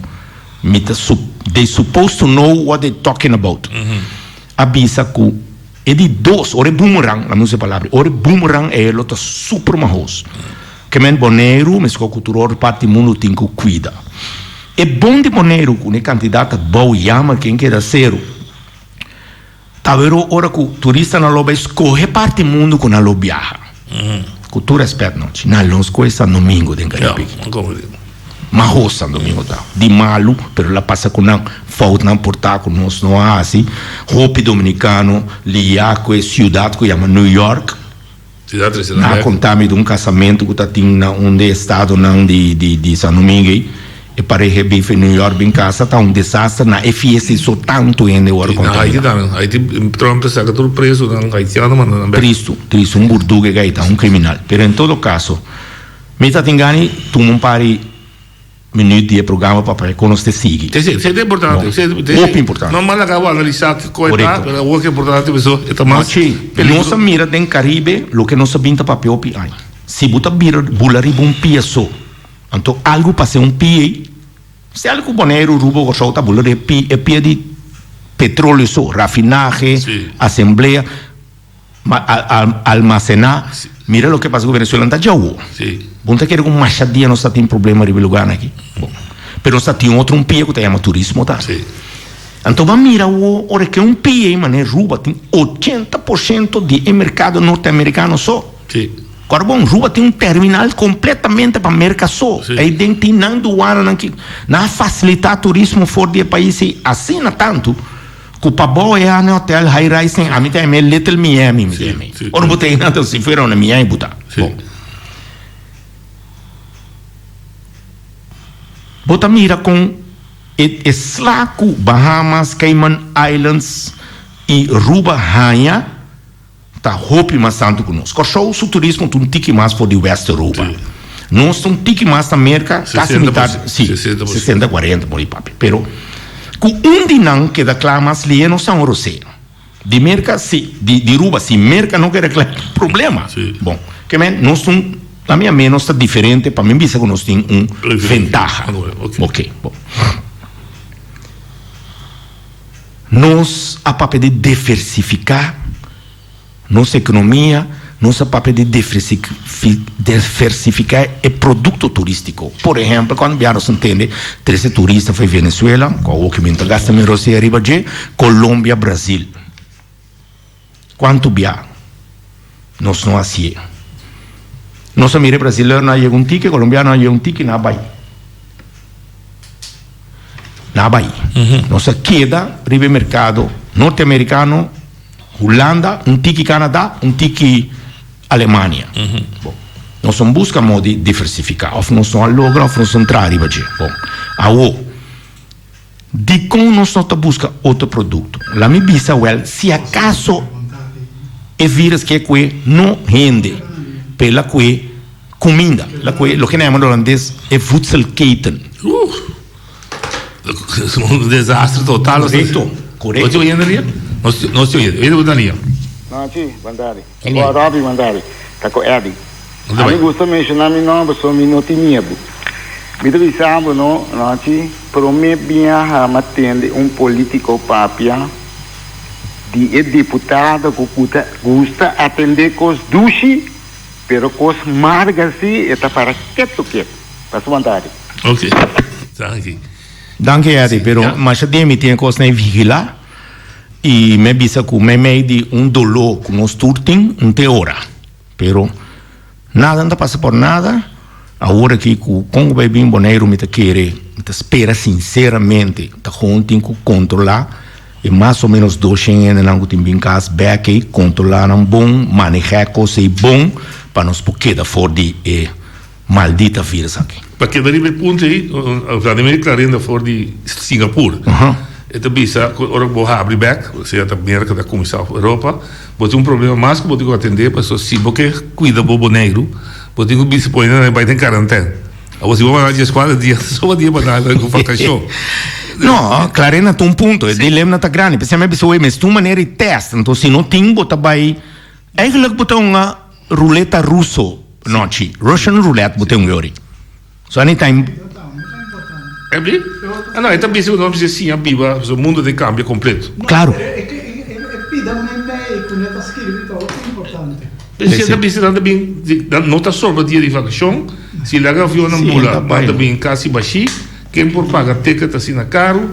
mi ta su they supposed to know what they talking about a bisa cu e di dos ora e boomerang laat mi usa e palabra ora e boomerang e lo ta super mahos ke men Boneiru mesco cu tur otro parti di mundo tin cu cuida e bon di Boneiru cu e cantidad ta bou jammer ken keda cero Ta wero ora ku turistanan lo bai skohe parti mundu ku nan lo biaha. Ku tur rèspèt nochi, nan lo skohe San Domingo den Caribe. Mahos San Domingo ta. Di malu, pero la pasa ku nan foutnan por ta ku nos no a hasi. Hopi dominikano liá ku e siudat ku yama New York. Nan a konta mi di un kasamentu ku ta tin na un di e estadonan di San Domingo ei. E pareha e bin for New York bin kasa ta un desaster na e fiesta ei so tantu hende wòrdu kontaminá. Tristu, tristu, un burdugu e gai ta, un kriminal. Pero en todo kaso, mi ta tin gana di tuma un par di. Minuut di e programa pa pa kon nos te sigui. Sí, sí, ta importante. Bon, hopi importante. No mal acabo analisa kiko e ta, pero awor ke importante paso e ta mas Nochi, nos a mira den Caribe loke nos a bin ta papia hopi aña. Si bo ta bira bula riba un pia so, anto algu pasa un pia ei, stel ku Boneiru, Aruba, Kòrsou ta bula riba e pia di petroleo so, rafinahe, asamblea. Ma almacená, mira loke pasa ku Venezuela nan ta djawo. Bo no ta kere ku masha dia nos ta tin problema riba e lugarnan aki. Bon, pero nos ta tin otro un pia ku ta yama turismo ta. Anto bo a mira awo ora ke un pia ei manera Ruba tin 80% di e merkado norteamerikano so. Kòrda bon, Ruba tin un terminal kompletamente pa Merka so. Ei den tin nan duananan ki nan a fasilitá turismo for di e pais ei asina tantu. Ku pa bo e ane hotel high rise ten ami ta yam'e Little Miami mi ta yam'e. Ora bo ta yega ta si fuera na Miami bo ta. Bon. Bo ta mira kon e e sla ku Bahamas, Cayman Islands i Ruba haña ta hopi mas tantu ku nos. Kòrsou su turismo ta un tiki mas for di West Europa. Nos ta un tiki mas na Merka, kasi mitar, si, sesenta kuarenta por ahí papia. Pero ku un di nan keda kla mas lihe nos ta un rosé. Di Merka si, di di Ruba si Merka no keda kla problema. Bon, ke men nos ta un, na mi a menos ta diferente pa mi bisa ku nos tin un ventaha. Oke, bon. Nos a papia di diversifiká nos ekonomia. Nos a papia di diversifiká e produkto turístiko. Por ehèmpel, kuantu bia nos a tende trese turista for Venezuela, ku awor ke mi no ta gasta mi rosea riba dje, Colombia, Brazil. Kuantu bia nos no hasié? Nos a mira e brazilernan a yega un tiki, e colombianonan a yega un tiki, nan a bai. Nan a bai. Nos a keda riba e merkado norteamerikano, Hulanda, un tiki Canada, un tiki Alemania. Bon, nos no busca modo di diversifica, of nos no a logra of nos no traha riba dje. Bon, awo, dicon nos no ta busca otro producto? La mi bisa wel, si acaso e virus ke cue no hende, pero el a cue cuminda, el a cue loke nan yama na holandes e voedselketen. Un desastre total. Correcto, correcto. Nos oyendo ria? Nos nos oyendo. Oyendo bo ria. Nochi, bon tardi. Bo Robby, bon tardi. Ta ku Eddy. A mi gusta menshoná mi nòmber so mi no tin miedu. Mi ta bisa bo no, Nochi, promé biaha m'a tende un polítiko papia di e diputado ku ku ta gusta atendé kos dushi, pero kos marga si e ta para ketu ketu. Pasa bon tardi. Ok, danki. Danki Eddy, pero masha den mi tin e kosnan ei vigilá i mi a bisa ku meimei di un doló ku nos tur tin, un te ora. Pero nada no ta pasa por nada, awor aki ku kon ku bai bin Boneiru mi ta kere, mi ta spera sinseramente ta gewoon tin ku kontrolá e mas o menos doshen hendenan ku tin bin kas bèk ei, kontrolá nan bon, manehá e kos ei bon pa nos por keda for di e Maldita virus aki. Pa keda riba e punto ei, Vladimir Clarinda for di Singapur, e ta bisa ku ora bo habri bek, sea ta Merka ta kuminsá òf Europa, bo tin un problema mas ku bo tin ku atendé, pasobra si bo ke kuida bo Boneiru, bo tin ku bisa pone nan bai den karantèn. Awor si bo manda dieskuater dia, soba dia pa nan ku vakashon. No, Clarinda ta un punto, e dilema ta grandi. P'esei mi a bisa, oye, mester un manera di tèst, anto si no tin bo ta bai, eigenlijk bo ta un Ruleta ruso nochi. Russian roulette bo ten wori. So anytime. Ebli? Ah no, e ta bisa ku nos mester siña biba pasobra mundo ta kambia kompleto. Claro. E pida meimei ku ne ta skirbi ta hopi importante. Si e ta bisa nan ta bin no ta sobra dia di vakashon, si laga avionnan bula nan ta bin kasi bashí. Ken por paga ticket asina karu?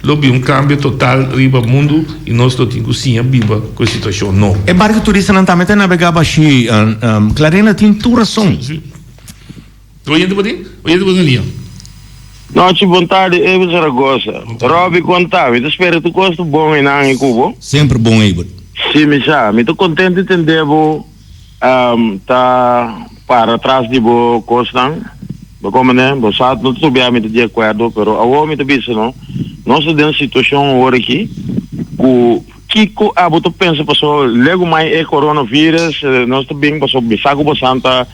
Lo bin un kambio total riba mundu i nos lo tin ku siña biba ku e situashon nobo. E barco turistanan tambe ta nabegá bashí. Clarena tin tur rason. Sí. Oyente por tin? Oyente por tin liña. Nochi bon tardi Eber Zaragoza. Robby kon ta? Mi ta spera tur kos ta bon einan e ku bo. Semper bon Eber. Sí mi sa. Mi ta kontent di tende bo. Ta para tras di bo kosnan, bo komprende? Bo sa no ta tur bia mi ta di akuerdo, pero awor mi ta bisa no, nos ta den situashon awor aki ku kiko abo ta pensa paso legu mai e coronavirus nos ta bin paso mi sa ku bosan ta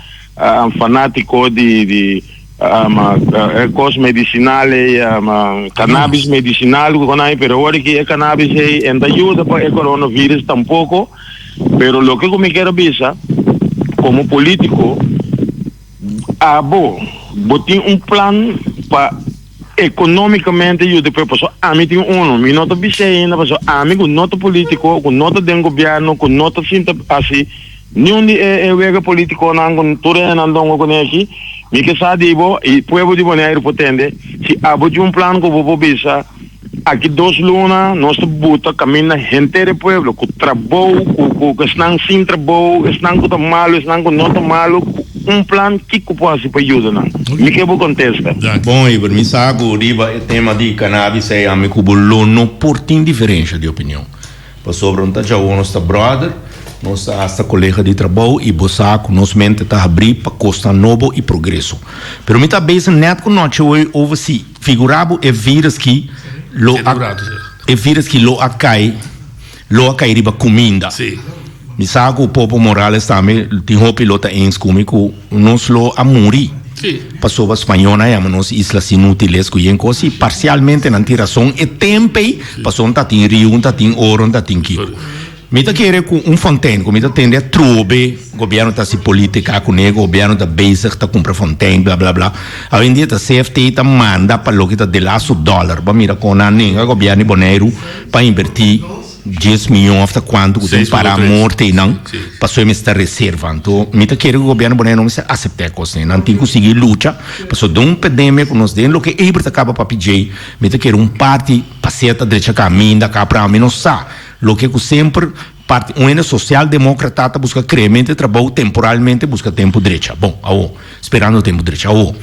fanatiko di di e kos medisinal ei cannabis medisinal ku konai pero awor aki e cannabis ei en ta yuda pa e coronavirus tampoko. Pero loke ku mi kier a bisa, komo polítiko, abo bo tin un plan pa ekonómikamente yuda e pueblo? Pasobra ami tin uno, mi no ta bis'é ainda pasobra ami ku no ta polítiko, ku no ta den gobièrnu, ku no ta sinta hasi niun di e wega polítikonan ku tur e hendenan dongo kuné aki, mi ke sa di bo i pueblo di Boneiru por tende si abo tin un plan ku bo por bisa. Aki dos luna nos ta buta kaminda henter e pueblo ku trabou, ku ku esnan sin trabou, esnan ku ta malu, esnan ku no ta malu, ku un plan kiko por hasi pa yuda nan. Mi ke bo kontesta. Bon Eber, mi sa ku riba e tema di cannabis ei ami ku bo lo no por tin diferensha di opinion. Pasobra un ta djawo nos ta brother, nos ta hasta colega di trabou y bo sa cu nos mente ta habri pa cosnan nobo y progreso. Pero mi ta bezig net cu nochi hoy over si figura bo e virus ki lo a e virus ki lo a cay lo a cay riba cuminda. Mi sa cu Popo Morales tambe tin hopi lo ta eens cu mi cu nos lo a muri. Pasobra spañolnan a yama nos islas inútiles cu yen cos y parcialmente nan tin razon e temp ey pasobra ta tin riu, ta tin oro, ta tin kico. Mi ta kere cu un fontein cu mi ta tende atrobe gobierno ta haci politica cune, gobierno ta bezig ta cumpra fontein bla bla bla. Awendia ta CFT ta manda pa loke ta delasto dollar. Bo a mira con nan nenga gobierno di Boneiru pa inverti. 10 miyon of ta cuanto cu tin para morte y nan paso e mester reserva. Anto mi ta kere cu gobierno Bonaire no mester acepta e cos nan tin cu sigui lucha paso den un pandemia cu nos den loke Eber ta caba papia djey mi ta kere un parti pasea ta drecha caminda capra mi no sa loke cu semper parti un hende social democrata ta busca creamente trabou temporalmente busca tempo drecha bon awo sperando tempo drecha awo.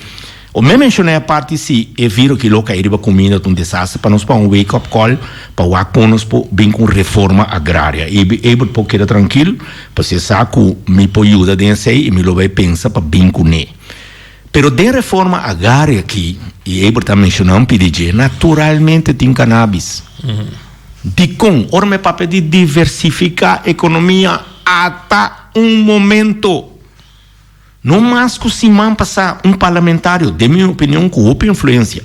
O me menciona e parti si e viro ki lo cay riba cuminda ta un desaster pa nos pa un wake up call pa wak con nos por bin cu un reforma agraria. Y Ebert por keda trankil pasobra e sa cu mi por yuda den esey y mi lo bay pensa pa bin cu ne. Pero den reforma agraria aki, y Ebert a menciona un pidi dje, naturalmente tin cannabis. Dicon? Ora mi papia di diversifica economia ata un momento. No mas ku siman pasá un parlamentario, den mi opinion ku hopi influensia,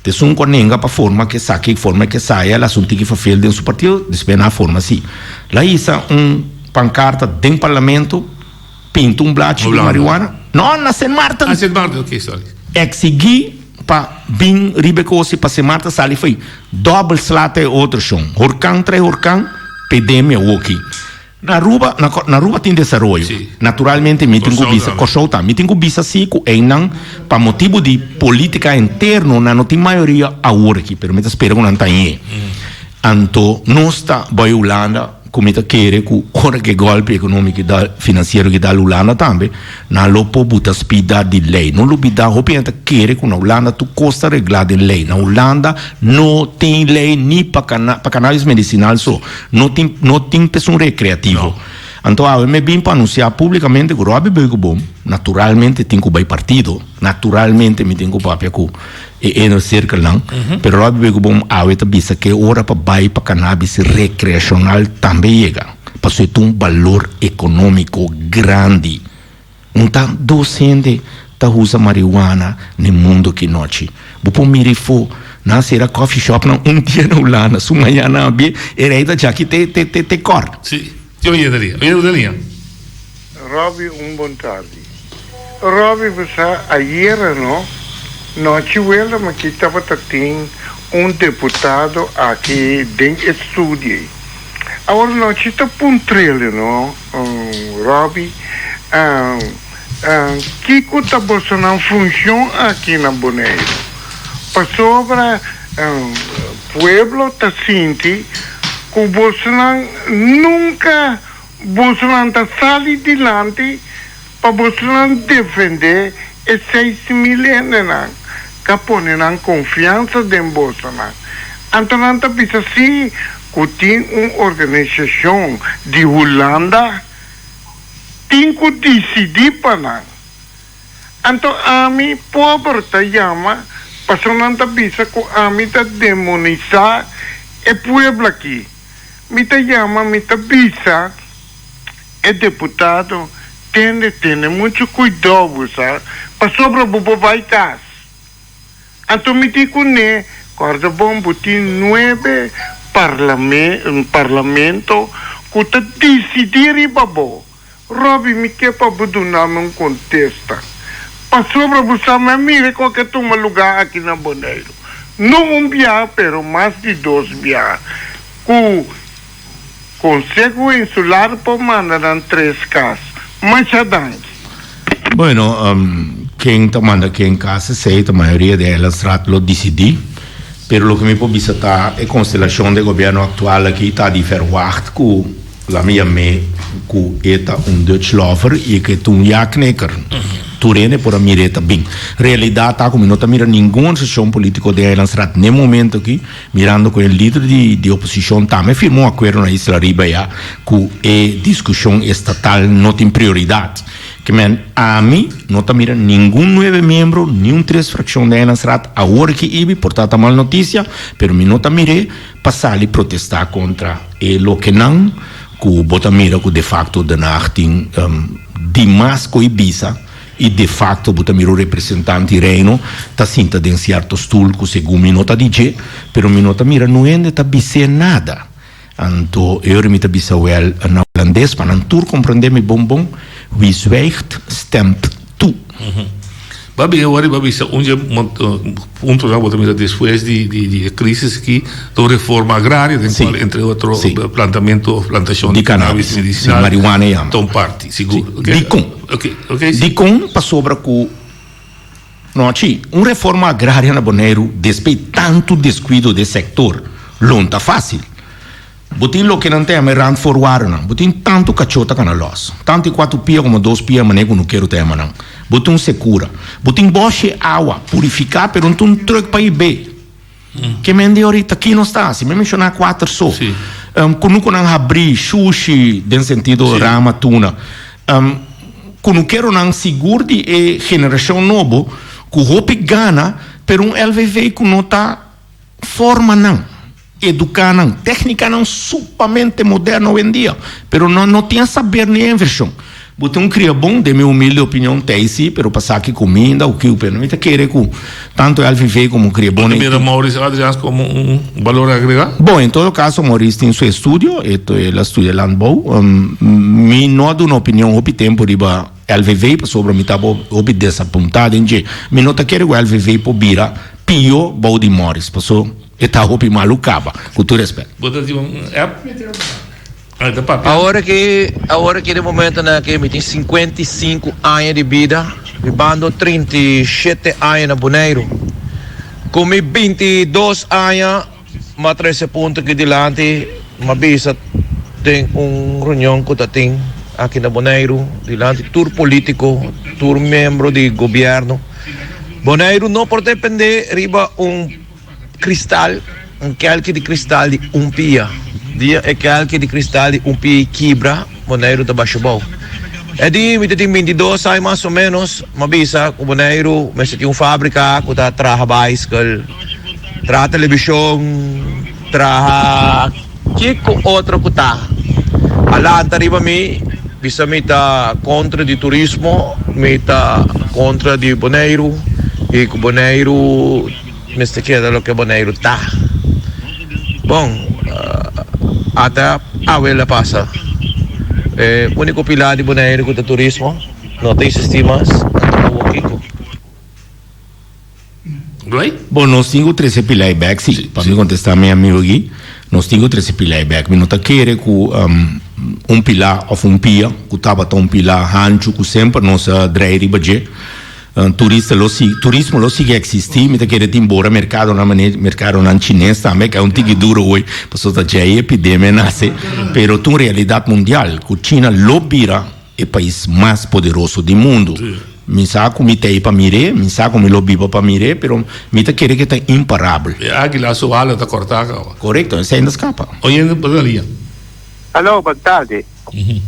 ta esun ku a nenga pa forma ke esaki i forma ke esaya, el a haci un tiki vervel den su partido, despues nan a forma si. El a hisa un pankarta den parlamento, pinta un blachi di marihuana, no, na Sint Maarten! Ah, Sint Maarten, ok, sorry. Eksigí pa bin riba e kos i pa Sint Maarten sali fo'i. Dòbel sla ta e otro shon. Horkan trae horkan, pedemia woki. Na Aruba, na na Aruba tin desaroyo. Sí. Naturalmente mi tin ku Kòrsou bisa, tambe. Kòrsou tambe. Mi tin ku bisa si ku einan pa motibu di polítika interno nan no tin mayoria awor aki, pero mi ta spera ku nan ta ñe. Anto nos ta bai Hulanda ku mi ta kere ku ora ku e gòlpi ekonómiko dal, finansiero ki dal Hulanda tambe, nan lo por buta spida di lei. No lubidá hopi hende ta kere ku na Hulanda tur kos ta reglá den lei. Na Hulanda no tin lei ni pa kana pa kanabis medisinal so. No tin no tin pesun recreativo. Anto awe me bin pa anuncia publicamente cu Robbie Beukeboom naturalmente tin cu bay partido, naturalmente mi tin cu papia cu e inner circlenan, pero Robbie Beukeboom awe ta bisa cu e ora pa bay pa cannabis recreacional tambe yega, pasobra e ta un balor economico grandi. Un ta dos hende ta usa marihuana n'e mundo ki nochi. Bo por mira efo, nan a sera coffee shopnan un dia na Hulanda, su mañana nan a bie e rei ta djaki te te te te kor. Sí, tin oyente liña. Oyente ku ta liña. Robbie un bon tardi. Robbie bo sa ayera no nochi wela mi ki tabata tin un deputado aki den e studio ei. Awor nochi ta puntrele no Robbie, kiko ta bosonan funshon aki na Boneiru? Pasobra pueblo ta sinti ku bosonan nunka bosonan ta sali dilanti pa bosonan defendé e 6000 hendenan ka pone nan konfiansa den bosonan. Anto nan ta bisa si ku tin un organisashon di Hulanda tin ku disidí pa nan. Anto ami pober ta yama pasobra nan ta bisa ku ami ta demonisá e pueblo aki. Mi ta yama mi ta bisa e deputado tende tene muchu kuidou bo sa pasobra bo por bai kas. Anto mi di ku ne, Kòrda bon, bo tin nuebe parlamento ku ta disidí riba bo. Robbie, mi ke pa bo duna mi un kontesta. Pasobra bo sa mi a mira kon ke tuma lugá aki na Boneiru. No un biaha, pero mas di dos biaha, ku Konseho Insular por manda nan tres kas. Masha danki. Bueno, ken ta manda ken kas esei ta mayoria di Eilandsraad lo disidí. Pero loke mi por bisa ta e konstelashon di e gobièrnu aktual aki ta di verwagt ku la mi yam'é ku e ta un Dutch lover i ku e ta un ja-knikker. Tur hende por a mir'é ta bin. Realidat ta ku mi no ta mira ningun organisashon polítiko den Eilandsraad n'e momento aki Mirando cu e lider di di oposicion tambe firma un acuerdo na Isla Riba ya cu e discusion estatal no tin prioridad. Ke men ami no ta mira ningun nuebe miembro ni un tres fraccion den Eilandsraad awor ki ibi por ta ta mal noticia pero mi no ta mir'e pa sali protesta contra e lokenan cu bo ta mira cu de facto Den Haag tin dimas cu e bisa. I de facto bo ta mira un representante di Reino ta sinta den cierto stoel cu segun mi no ta di dje, pero mi no ta mira no hende ta bis'é nada. Anto e ora mi ta bisa wel na Holandes pa nan tur comprende mi bon bon, Wie zwijgt, stemt toe. Ba bin awor i ba bisa un dje puntonan bo ta mira despues di di e crisis aki ta un reforma agraria den cual entre otro plantamento of plantacion di cannabis medicinal marihuana yama ta un parti sigur. Dikon? Dikon? Pasobra ku Nochi, un reforma agraria na Boneiru despei tantu descuido di e sector lo no ta facil. Bo tin loke nan ta yama e randvoorwaardennan. Bo tin tantu kachó ta kana lòs. Tantu e kuatu pia komo dos pia manera ku nukero ta yama nan. Bo tin un sekura. Bo tin bòshi e awa purifiká pero no tin un trùk pa hib'é. Ke men di orita ki nos ta hasi? Mi a menshoná kuater so. Kunukunan habrí, shushi den sentido rama tuna. Kunukeronan sigur di e generashon nobo ku hopi gana pero un LVV ku no ta forma nan. Eduká nan. Téknikanan supamente moderno awendia, pero nan no tin a saber ni e invershon. Bo tin un kria bon, den mi humilde opinion, tei si, pero pa saki kuminda o kiu, pero mi ta kere ku tantu LVV komo kria bon. Bo ta mira Maurice Adriaans komo un balor agregá? Bon, en todo kaso Maurice tin su estudio, el a studia landbouw. Mi no a duna opinion hopi tempu riba LVV pasobra mi tabata hopi desapuntá den dje. Mi no ta kere ku LVV por bira pio bou di Maurice, paso. E ta hopi malu kaba, ku tur respet. Bo ta tin un app? Ah, ta papia. Awor ki awor ki den momentonan aki mi tin 55 aña di bida, bibando 37 aña na Boneiru. Ku mi 22 aña m'a trese punto aki dilanti, m'a bisa den un reunion ku ta tin aki na Boneiru dilanti tur politiko, tur miembro di gobièrnu. Boneiru no por depende riba un. Kristal, un kelki di kristal di un pia. Dia e kelki di kristal di un pia i kibra, Boneiru ta basha bou. E di mi ta tin bintidos aña mas o ménos, m'a bisa ku Boneiru mester tin un fábrika ku ta traha baiskel, traha televishon, traha kiko otro ku ta. A lanta riba mi, bisa mi ta kontra di turismo, mi ta kontra di Boneiru i ku Boneiru. Mester keda loke Boneiru ta. Bon, ata awe el a pasa. E uniko pilar di Boneiru ku ta turismo no ta existi mas, anto awor kiko? Bon, nos tin ku trese pilar ei bek, si. Pa mi kontestá mi amigu aki, nos tin ku trese pilar ei bek. Mi no ta kere ku un pilar òf un pia ku tabata un pilar hanchu ku semper nos a drei riba dje. Turista lo sigui, turismo lo sigui existi, mi ta kere tin bora mercadonan mane mercadonan chines tambe ke un tiki duro hoy pasobra ta djei epidemia nace, pero ta un realidad mundial ku China lo bira e pais mas poderoso di mundo. Mi sa ku mi ta ei pa mir'é, mi sa ku mi lo biba pa mir'é, pero mi ta kere ke ta imparabel. E águila su ala ta corta caba. Correcto, esei no scapa. Oyendo pa ta lia. Hallo, bon tardi.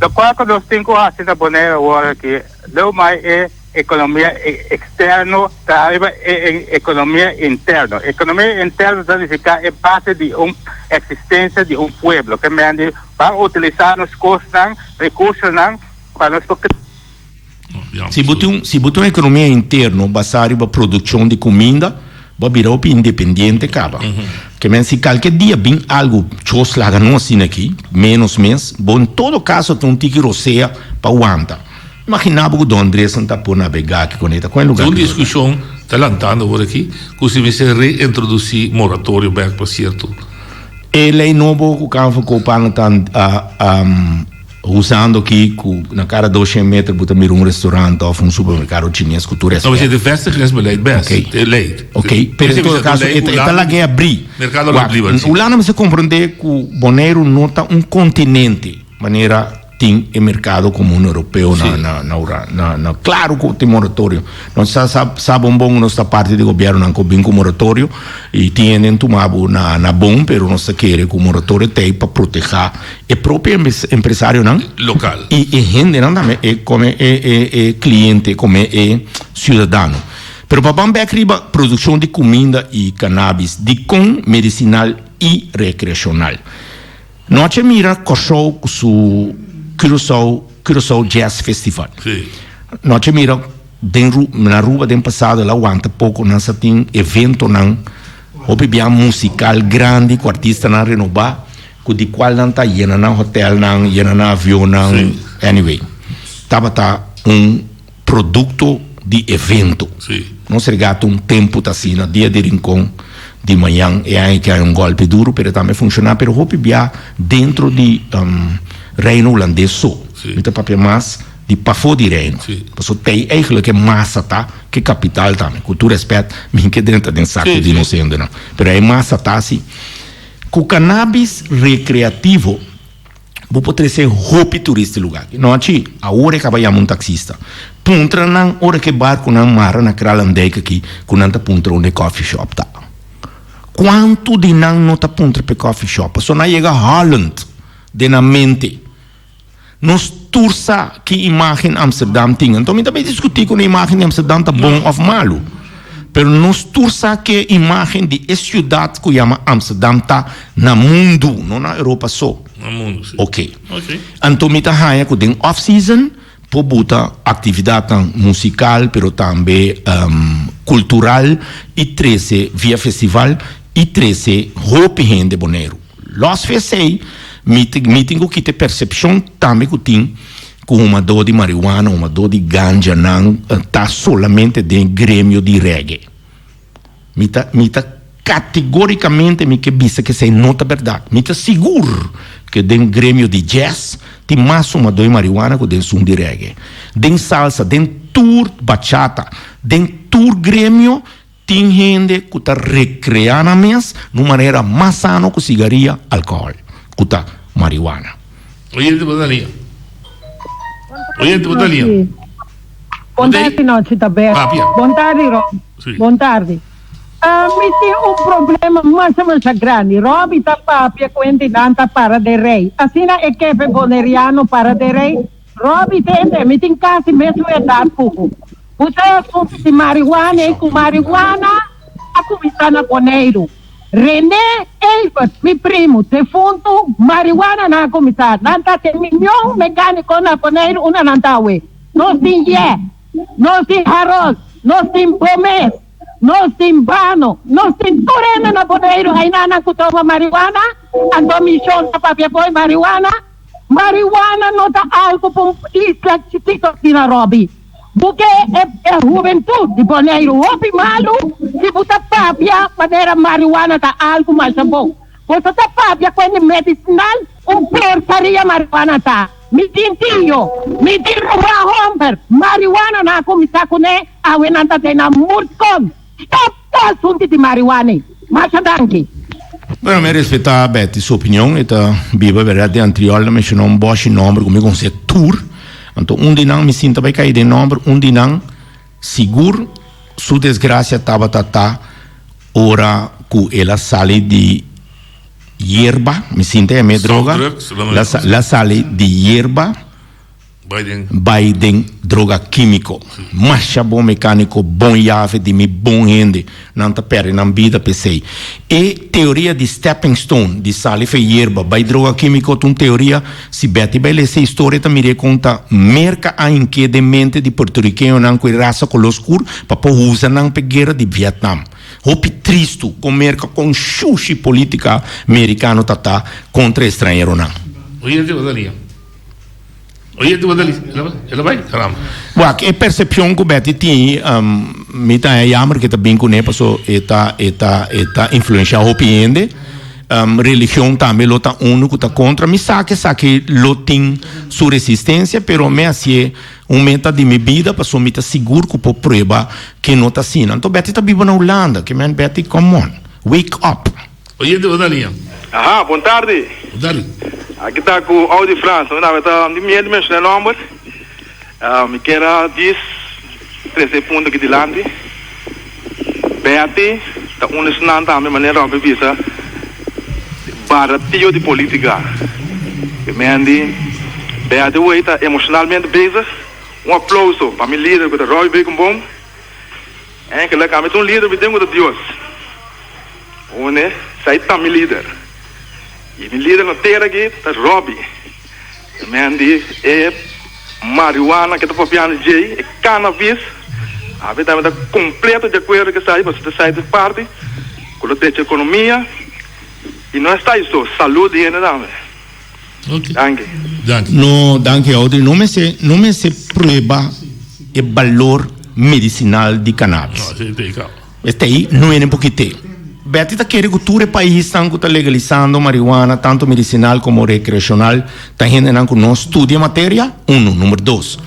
Lokual ku nos tin ku hasi na Bonaire awor aki, leu mai e Economia externo ta ariba e economia interno. Economia interno ta nifica e base di un existencia di un pueblo. Ke mende ban utilisa nos cosnan, recursonan pa nos por. Si bo tin si bo tin un economia interno basa riba produccion di cuminda, bo a bira hopi independiente caba. Ke men si calke dia bin algo chos laga nos asina aki, menos mes, bo en todo caso tin un tiki rosea pa wanta. Imagina bo ku Don Andrés ta por nabegá aki ku neta. Kuen lugar Un diskushon ta lantando awor aki ku si mester reintrodusí moratorio bèk pa sierto. E lei nobo ku Kamer van Koophandel ta usando aki ku na kada doshen meter bo ta mira un restaurant òf un supermerkado chines ku tur No, respèt. e vestigingsbeleid bes, e lei. Ok, pero en todo kaso e ta laga e abrí. Merkado liber, si. Hulanda mester komprondé ku Boneiru no ta un kontinente manera. Tin e mercado comun europeo na na na ura na na claro cu tin moratorio. Nos sa sa sa bon bon nos ta parti di gobiernonan cu bin cu moratorio y tin hende en tuma bo na na bon pero nos ta kere cu moratorio ta ey pa proteha e propio empresarionan Local. y e hendenan tambe e come e e e cliente come e ciudadano. Pero pa ban bek riba produccion di cuminda y cannabis dicon medicinal y recreacional. Noche mira Kòrsou ku su Curaçao Curaçao Jazz Festival. Noche mira den Ru na Aruba den pasado el a wanta poko nan sa tin eventonan hopi bia musikal grandi ku artistanan renobá ku di kual nan ta yena nan hotelnan yena nan avionnan anyway tabata un produkto. di evento. Nos regata un tempu ta asina, dia di Rincon di mañan e aña ki hay un golpe duro pero e tambe funciona pero hopi bia dentro di Reino Hulandes so. Mi ta papia mas di pafó di Reino. Pasobra t'ei eigenlijk e masa ta ke kapital tambe. Ku tur respet mi ke drenta den saku di nos hendenan pero e masa ta asi. Ku cannabis recreativo Bo por trese hopi turista e lugar aki. Nochi, awor e kaba yama un taxista. Puntra nan ora ke barkunan mara na Kralendijk aki ku nan ta puntra unda e coffee shop ta. Kuantu di nan no ta puntra pa e coffee shop? Pasobra nan a yega Holland den nan mente. Nos tur sa ki imagen Amsterdam tin. Anto mi ta bay diskuti ku e imagen di Amsterdam ta bon of malu. Pero nos tur sa ke imagen di e siudat ku yama Amsterdam ta na mundu, no na Europa so. Na mundu, si. Ok. Ok. Anto mi ta haña ku den off season por buta aktividatnan musikal pero tambe kultural i trese via festival i trese hopi hende Boneiru. Los fi esei mi mi tin ku kita e persepshon tambe ku tin Ku humadó di marihuana, humadó di ganja nan ta solamente den gremio di reggae. Mi ta mi ta kategorikamente mi ke bisa ke esei no ta bèrdat. Mi ta sigur ke den gremio di jazz tin mas humadó di marihuana ku den esun di reggae. Den salsa, den tur bachata, den tur gremio tin hende ku ta rekreá nan mes na un manera mas sano ku sigaria, alkohòl, ku ta marihuana. Oyente bo ta lia. Oyente bo ta lia. Bon tardi nochi ta bek. Papia. Bon tardi Rob. Si. Bon tardi. Mi tin un problema masha masha grandi. Robi ta papia ku hende-nan ta para den rei. Asina e kefe boneriano para den rei. Robi tende, mi tin kasi mesun edat ku bo. Bo sa e asuntu di marihuana ei ku marihuana a kuminsá na Boneiru. René Evert, mi primu defuntu, marihuana nan a kuminsá. Nan ta den mion mekániko na Boneiru unda nan ta awe. Nos tin Yè, nos tin Harold, nos tin Bomes, nos tin Bano, nos tin tur hende na Boneiru einan nan ku toma marihuana. Anto mi shon ta papia koe marihuana. Marihuana no ta algu pa un isla chikito asina, Robby. Bo ke e hubentut di Boneiru hopi malu si bo ta papia manera marihuana ta algu masha bon. Boso ta papia ku hende medisinal, un porkaria marihuana ta. Mi tin tio, mi tin ruman homber, marihuana nan a kuminsá kuné, awe nan ta den nan murskon. Stop e asuntu di marihuana ei. Masha danki. Bueno, mi a respetá Betty su opinion. E ta biba berdad den Antriol. El a menshoná un bòshi nòmber ku mi konosé tur. Anto un di nan mi sinta bai kai den nòmber, un di nan sigur su desgrasia tabata ta ora ku el a sali di yerba, mi sinta yam'é droga, el a sali di yerba. Bai den droga kímiko. Masha bon mekániko, bon yave di mi bon hende. Nan ta pèrdè nan bida p'esei. E teoria di stepping stone, di sali fe yerba bai droga kímiko ta un teoria, si Betty bai lesa e historia ta mir'é kon ta Merka a hink'é den mente di puertorikeñonan ku e rasa koló skur pa por usa nan p'e guera di Vietnam. Hopi tristu kon Merka kon shushi polítika merikano ta ta kontra e estranheronan. Oye, Oye, tu bata el a bai? Caramba. Wak, e percepcion cu Betty tin, mi ta haña jammer cu e ta bin cune paso e ta, e ta, e ta influencia hopi hende. Religion tambe lo ta uno cu ta contra. Mi sa cu esaki lo tin su resistencia, pero mi hacié un meta di mi bida paso mi ta sigur cu por prueba cu no ta asina. Anto Betty ta biba na Hulanda, ke men Betty, come on, wake up. Oyente bo ta liña. Aha, bon tardi. Bon tardi. Aki ta ku Audi Frans. Mi ta ta di miedu menshoná e nòmber. Mi kier a djis trese e punto aki dilanti. Betty ta un di esnan tambe, manera Robby bisa, baratio di politica. E men di Betty wey ta emocionalmente bezig. Un aplouso pa mi lider ku ta Robby Bekenboom. Enkele kami ta un lider mi tin ku ta Dios. Une sai ta mi lider. I mi lider na tera aki ta Robby. E men di e marihuana ke ta papiando djei, e cannabis, abi tambe ta completo di acuerdo ku esaki pasobra esaki ta parti ku lo drecha economia i no esaki so, salud di hende tambe. Danki. No, danki Audrey. No mester, no mester prueba e balor. medisinal di cannabis. Esei no hende por kit'é. Betty ta kere ku tur e paisnan ku ta legalisando marihuana, tantu medisinal komo rekreashonal, ta hendenan ku no studia e materia, unu. Number dos,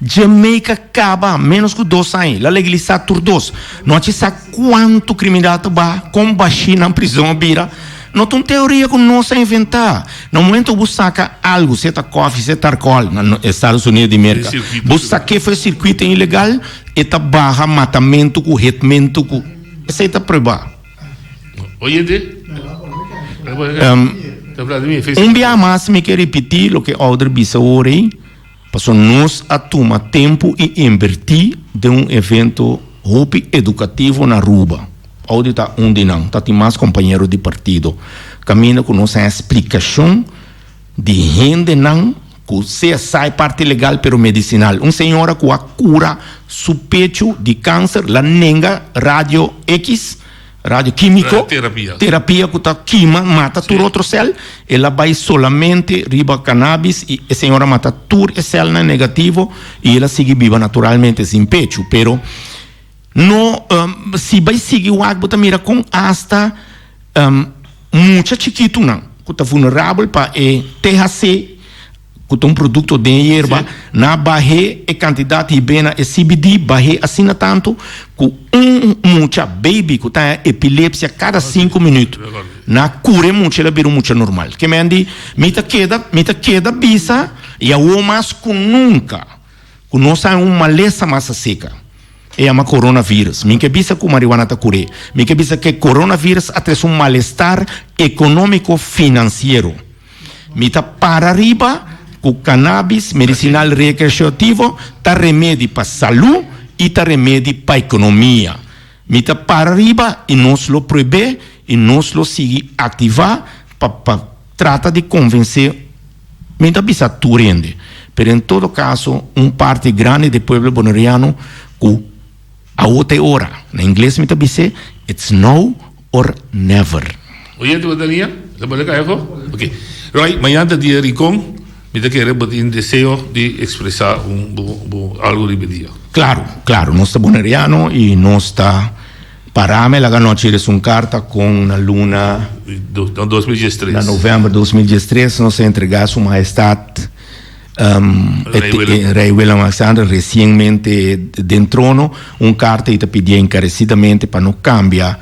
Jamaica kaba ménos ku dos aña, el a legalisá tur dos. No a chi sa kuantu kriminal ta baha, kon bashí nan prizon a bira. No ta un teoria ku nos a inventá. Na momento ku bo saka algu, sea ta kòfi, sea ta alkohòl, na Estados Unidos di Merka, bo sak'é for e sirkuito ilegal, E ta baha matamentu ku hetmentu ku esei ta prueba. Oyente? Un bia mas mi ke ripití loke Ouder bisa ora ei, pasobra nos a tuma tempu i invertí den un evento hopi edukativo na Aruba. Ouder ta un di nan, ta tin mas kompañero di partido, kaminda ku nos haña splikashon di hendenan ku sea sa e parti legal pero medisinal. Un señora ku a kura su pechu di kanser la nenga radio X, radio kimiko, terapia ku ta kima mata tur otro sèl, el a bai solamente riba kanabis i e señora mata tur e sèlnan negativo i el a sigui biba naturalmente sin pechu. Pero no si bai sigui wak bo ta mira kon asta Mucha chikitunan ku ta vulnerabel pa e THC, ku ta un produkto den e yerba, nan a bah'é e kantidat hib'é na e CBD, bah'é asina tantu ku un mucha, baby, ku ta haña epilepsia kada sinku minüt, nan a kura e mucha, el a bira un mucha normal. Ke men di, mi ta keda, mi ta keda bisa i awor mas ku nunka ku nos haña un malesa mas aseka. E yama coronavirus. Mi ke bisa ku marihuana ta kur'é. Mi ke bisa ke coronavirus a trese un malestar ekonómiko finansiero. Mi ta para riba ku cannabis medisinal rekreashativo ta remedi pa salú i ta remedi pa ekonomia. Mi ta para riba i nos lo prohib'é i nos lo sigui aktivá pa pa trata di konvensé. Mi ta bisa tur hende, pero en todo caso un parti grandi di pueblo boneriano cu awo ta e ora. Na ingles mi ta bis'é, it's now or never. Oyente bo ta liña? Ta bole caya afo? Ok. Roy, mañana ta dia Rincon, mi ta kere bo tin deseo di expresa un bo bo algo riba e dia. Claro, claro, nos ta boneriano y nos ta. Parame laga nochi res un carta con na luna. Na 2013. Na november 2013 nos a entrega Su Majestad Rey Willem Alexander recienmente den trono un carta y ta pidié encarecidamente pa no cambia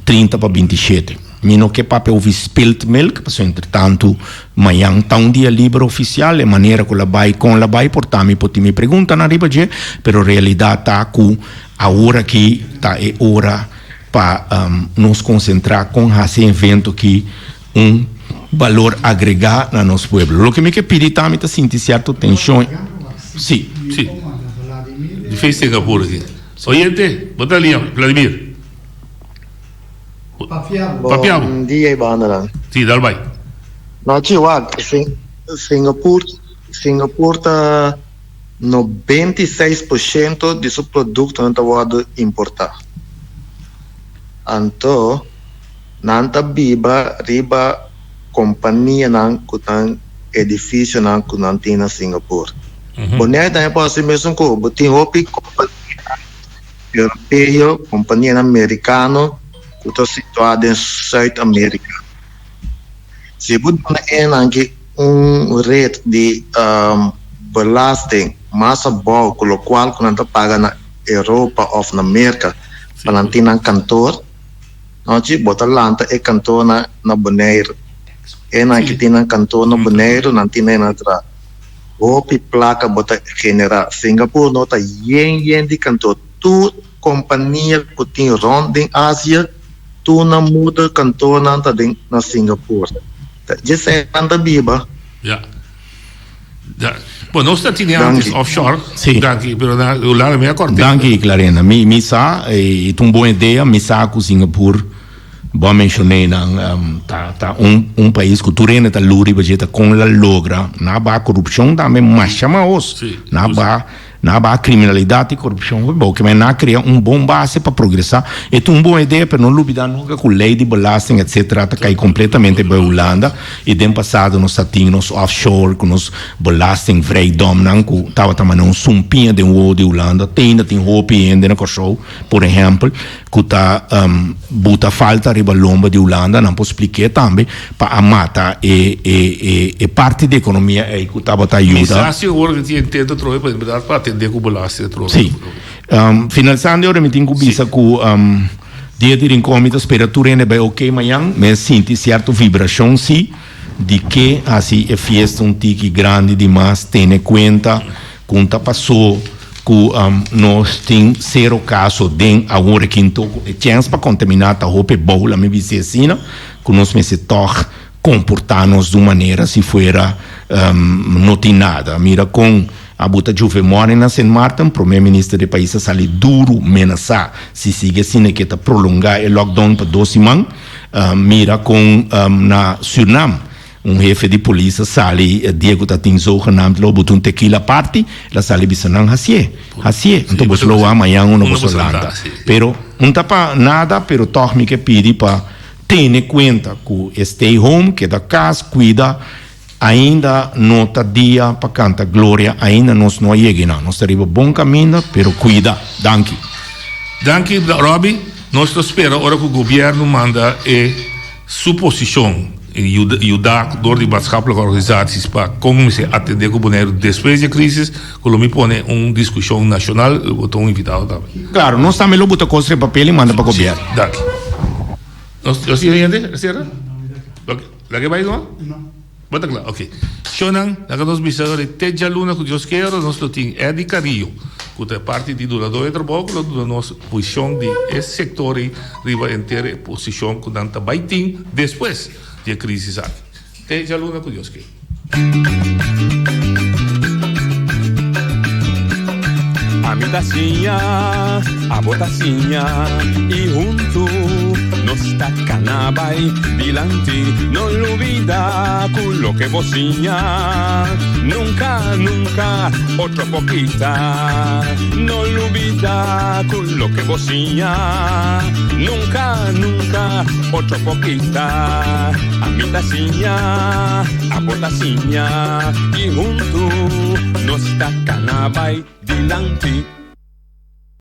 30 pa 27. Mi no ke papia over spilt milk pasobra entretanto mañan ta un dia liber oficial e manera cu la bay con la bay por ta mi por tin mi preguntanan riba dje pero realidad ta cu Awor aki ta e ora pa nos konsentrá kon hasi e evento aki un balor agregá na nos pueblo. Loke mi ke pidi ta mi ta sinti sierto tenshon. Sí. Sí. Di fe Singapur aki. Oyente, bo ta liña, Vladimir. Papiabo. Bon dia Ibandanan. Sí, dal bai. No, Chihuahua, Singapur, Singapur ta 96% di su produktonan ta wòrdu importá. Anto nan ta biba riba kompanianan ku nan edifisionan ku nan tin na Singapur. Bonaire tambe por hasi mesun ku bo tin hopi kompanianan europeo, kompanianan merikano ku ta situá den Sùit Amerika. Si bo duna enan ki un ret di belasting mas abou ku lokual ku nan ta paga na Europa òf na Merka pa nan tin nan kantor, nochi bo ta lanta e kantornan na Boneiru. Enan ki tin nan kantor na Boneiru nan tin nan atrás. Hopi plaka bo ta generá. Singapur no ta yen yen di kantor. Tur kompania ku tin rònt den Asia tur nan moeder kantornan ta den na Singapur. Ta djesei nan ta biba. Ja. Ja. Bon, nos ta tene antes offshore. Sí. Danki, pero na Hulanda mi a korte. Danki, Clarenda. Mi, mi sa, e ta un bon idea. Mi sa ku Singapur, bo a menshoné nan, um, ta, ta un, un pais ku tur hende ta luri riba dje, ta kon la logra. Na ba korupshon tambe masha mahos. Sí. Na ba. Nan a baha kriminalidat i korupshon hopi bou. Kimen nan a krea un bon base pa progresá. E ta un bon idea, pero no lubidá nunka ku lei di belasting etsetera ta kai kompletamente bai Hulanda i den pasado nos ta tin nos offshore ku nos belastingvrijdomnan ku tabata manera un sumpiña den wowo di Hulanda. Te ainda tin hopi hende na Kòrsou, por ehèmpel, ku ta buta falta riba lomba di Hulanda, nan por splik'é tambe pa a mata e e e parti di ekonomia ei ku tabata Mi yuda. sa si ora ku tin intento atrobe pa enberdat pa atendé ku belasting atrobe. Sí. Finalisando e ora mi tin ku bisa ku dia di Rincon mi ta spera tur hende bai oké mañan. Mi a sinti sierto vibrashon sí di ke hasi e fiesta un tiki grandi dimas tene kuenta Con ta paso cu nos tin cero caso den awor aki nto cu e chens pa contamina ta hopi bou, la mi bisa asina, cu nos mester tog comporta nos di un manera si fuera no tin nada. Mira con a buta Juve Morning na Sint Maarten, Prome Minister di pais a sali duro menasa si sigui asina ke ta prolonga e lockdown pa dos siman. Mira con na Surinam Un hefe di polis a sali e dia ku ta tin zogenaamd lo buta un tequila party, el a sali bisa nan hasié, hasié, anto boso lo wak mañan uno boso lanta. Pero un ta pa nada, pero tòg mi ke pidi pa tene kuenta ku e stay home, keda kas, kuida, ainda no ta dia pa kanta gloria, ainda nos no a yega einan, nos ta riba bon kaminda, pero kuida. Danki. Danki Robby, nos ta spera ora ku gobièrnu manda e. Su posishon yuda dor di maatschappelijke organisaties pa kon mester atende ku Boneiru despues di e krisis ku lo mi pone un diskushon nashonal lo bo ta un invitado tambe. Klaro, nos tambe lo buta kos riba papel i manda pa gobièrnu. Si, danki. Nos tin hende? Sera? Laga e bai no? Bo ta kla? Ok. Shownan, laga nos bisa ora te djaluna ku Dios kere nos lo tin Eddy Carrillo ku ta e parti di dunador di trabou ku lo duna nos posishon di e sektor ei riba henter e posishon ku nan ta bai tin despues di e krisis aki. Te djaluna ku Dios kere. Ami ta siña, abo ta siña y huntu nos ta cana bay dilanti. No lubida cu loke bo siña nunca, nunca otro por kita. No lubida cu loke bo siña nunca, nunca otro por kita. Ami ta siña, abo ta siña y huntu nos ta cana bay dilanti.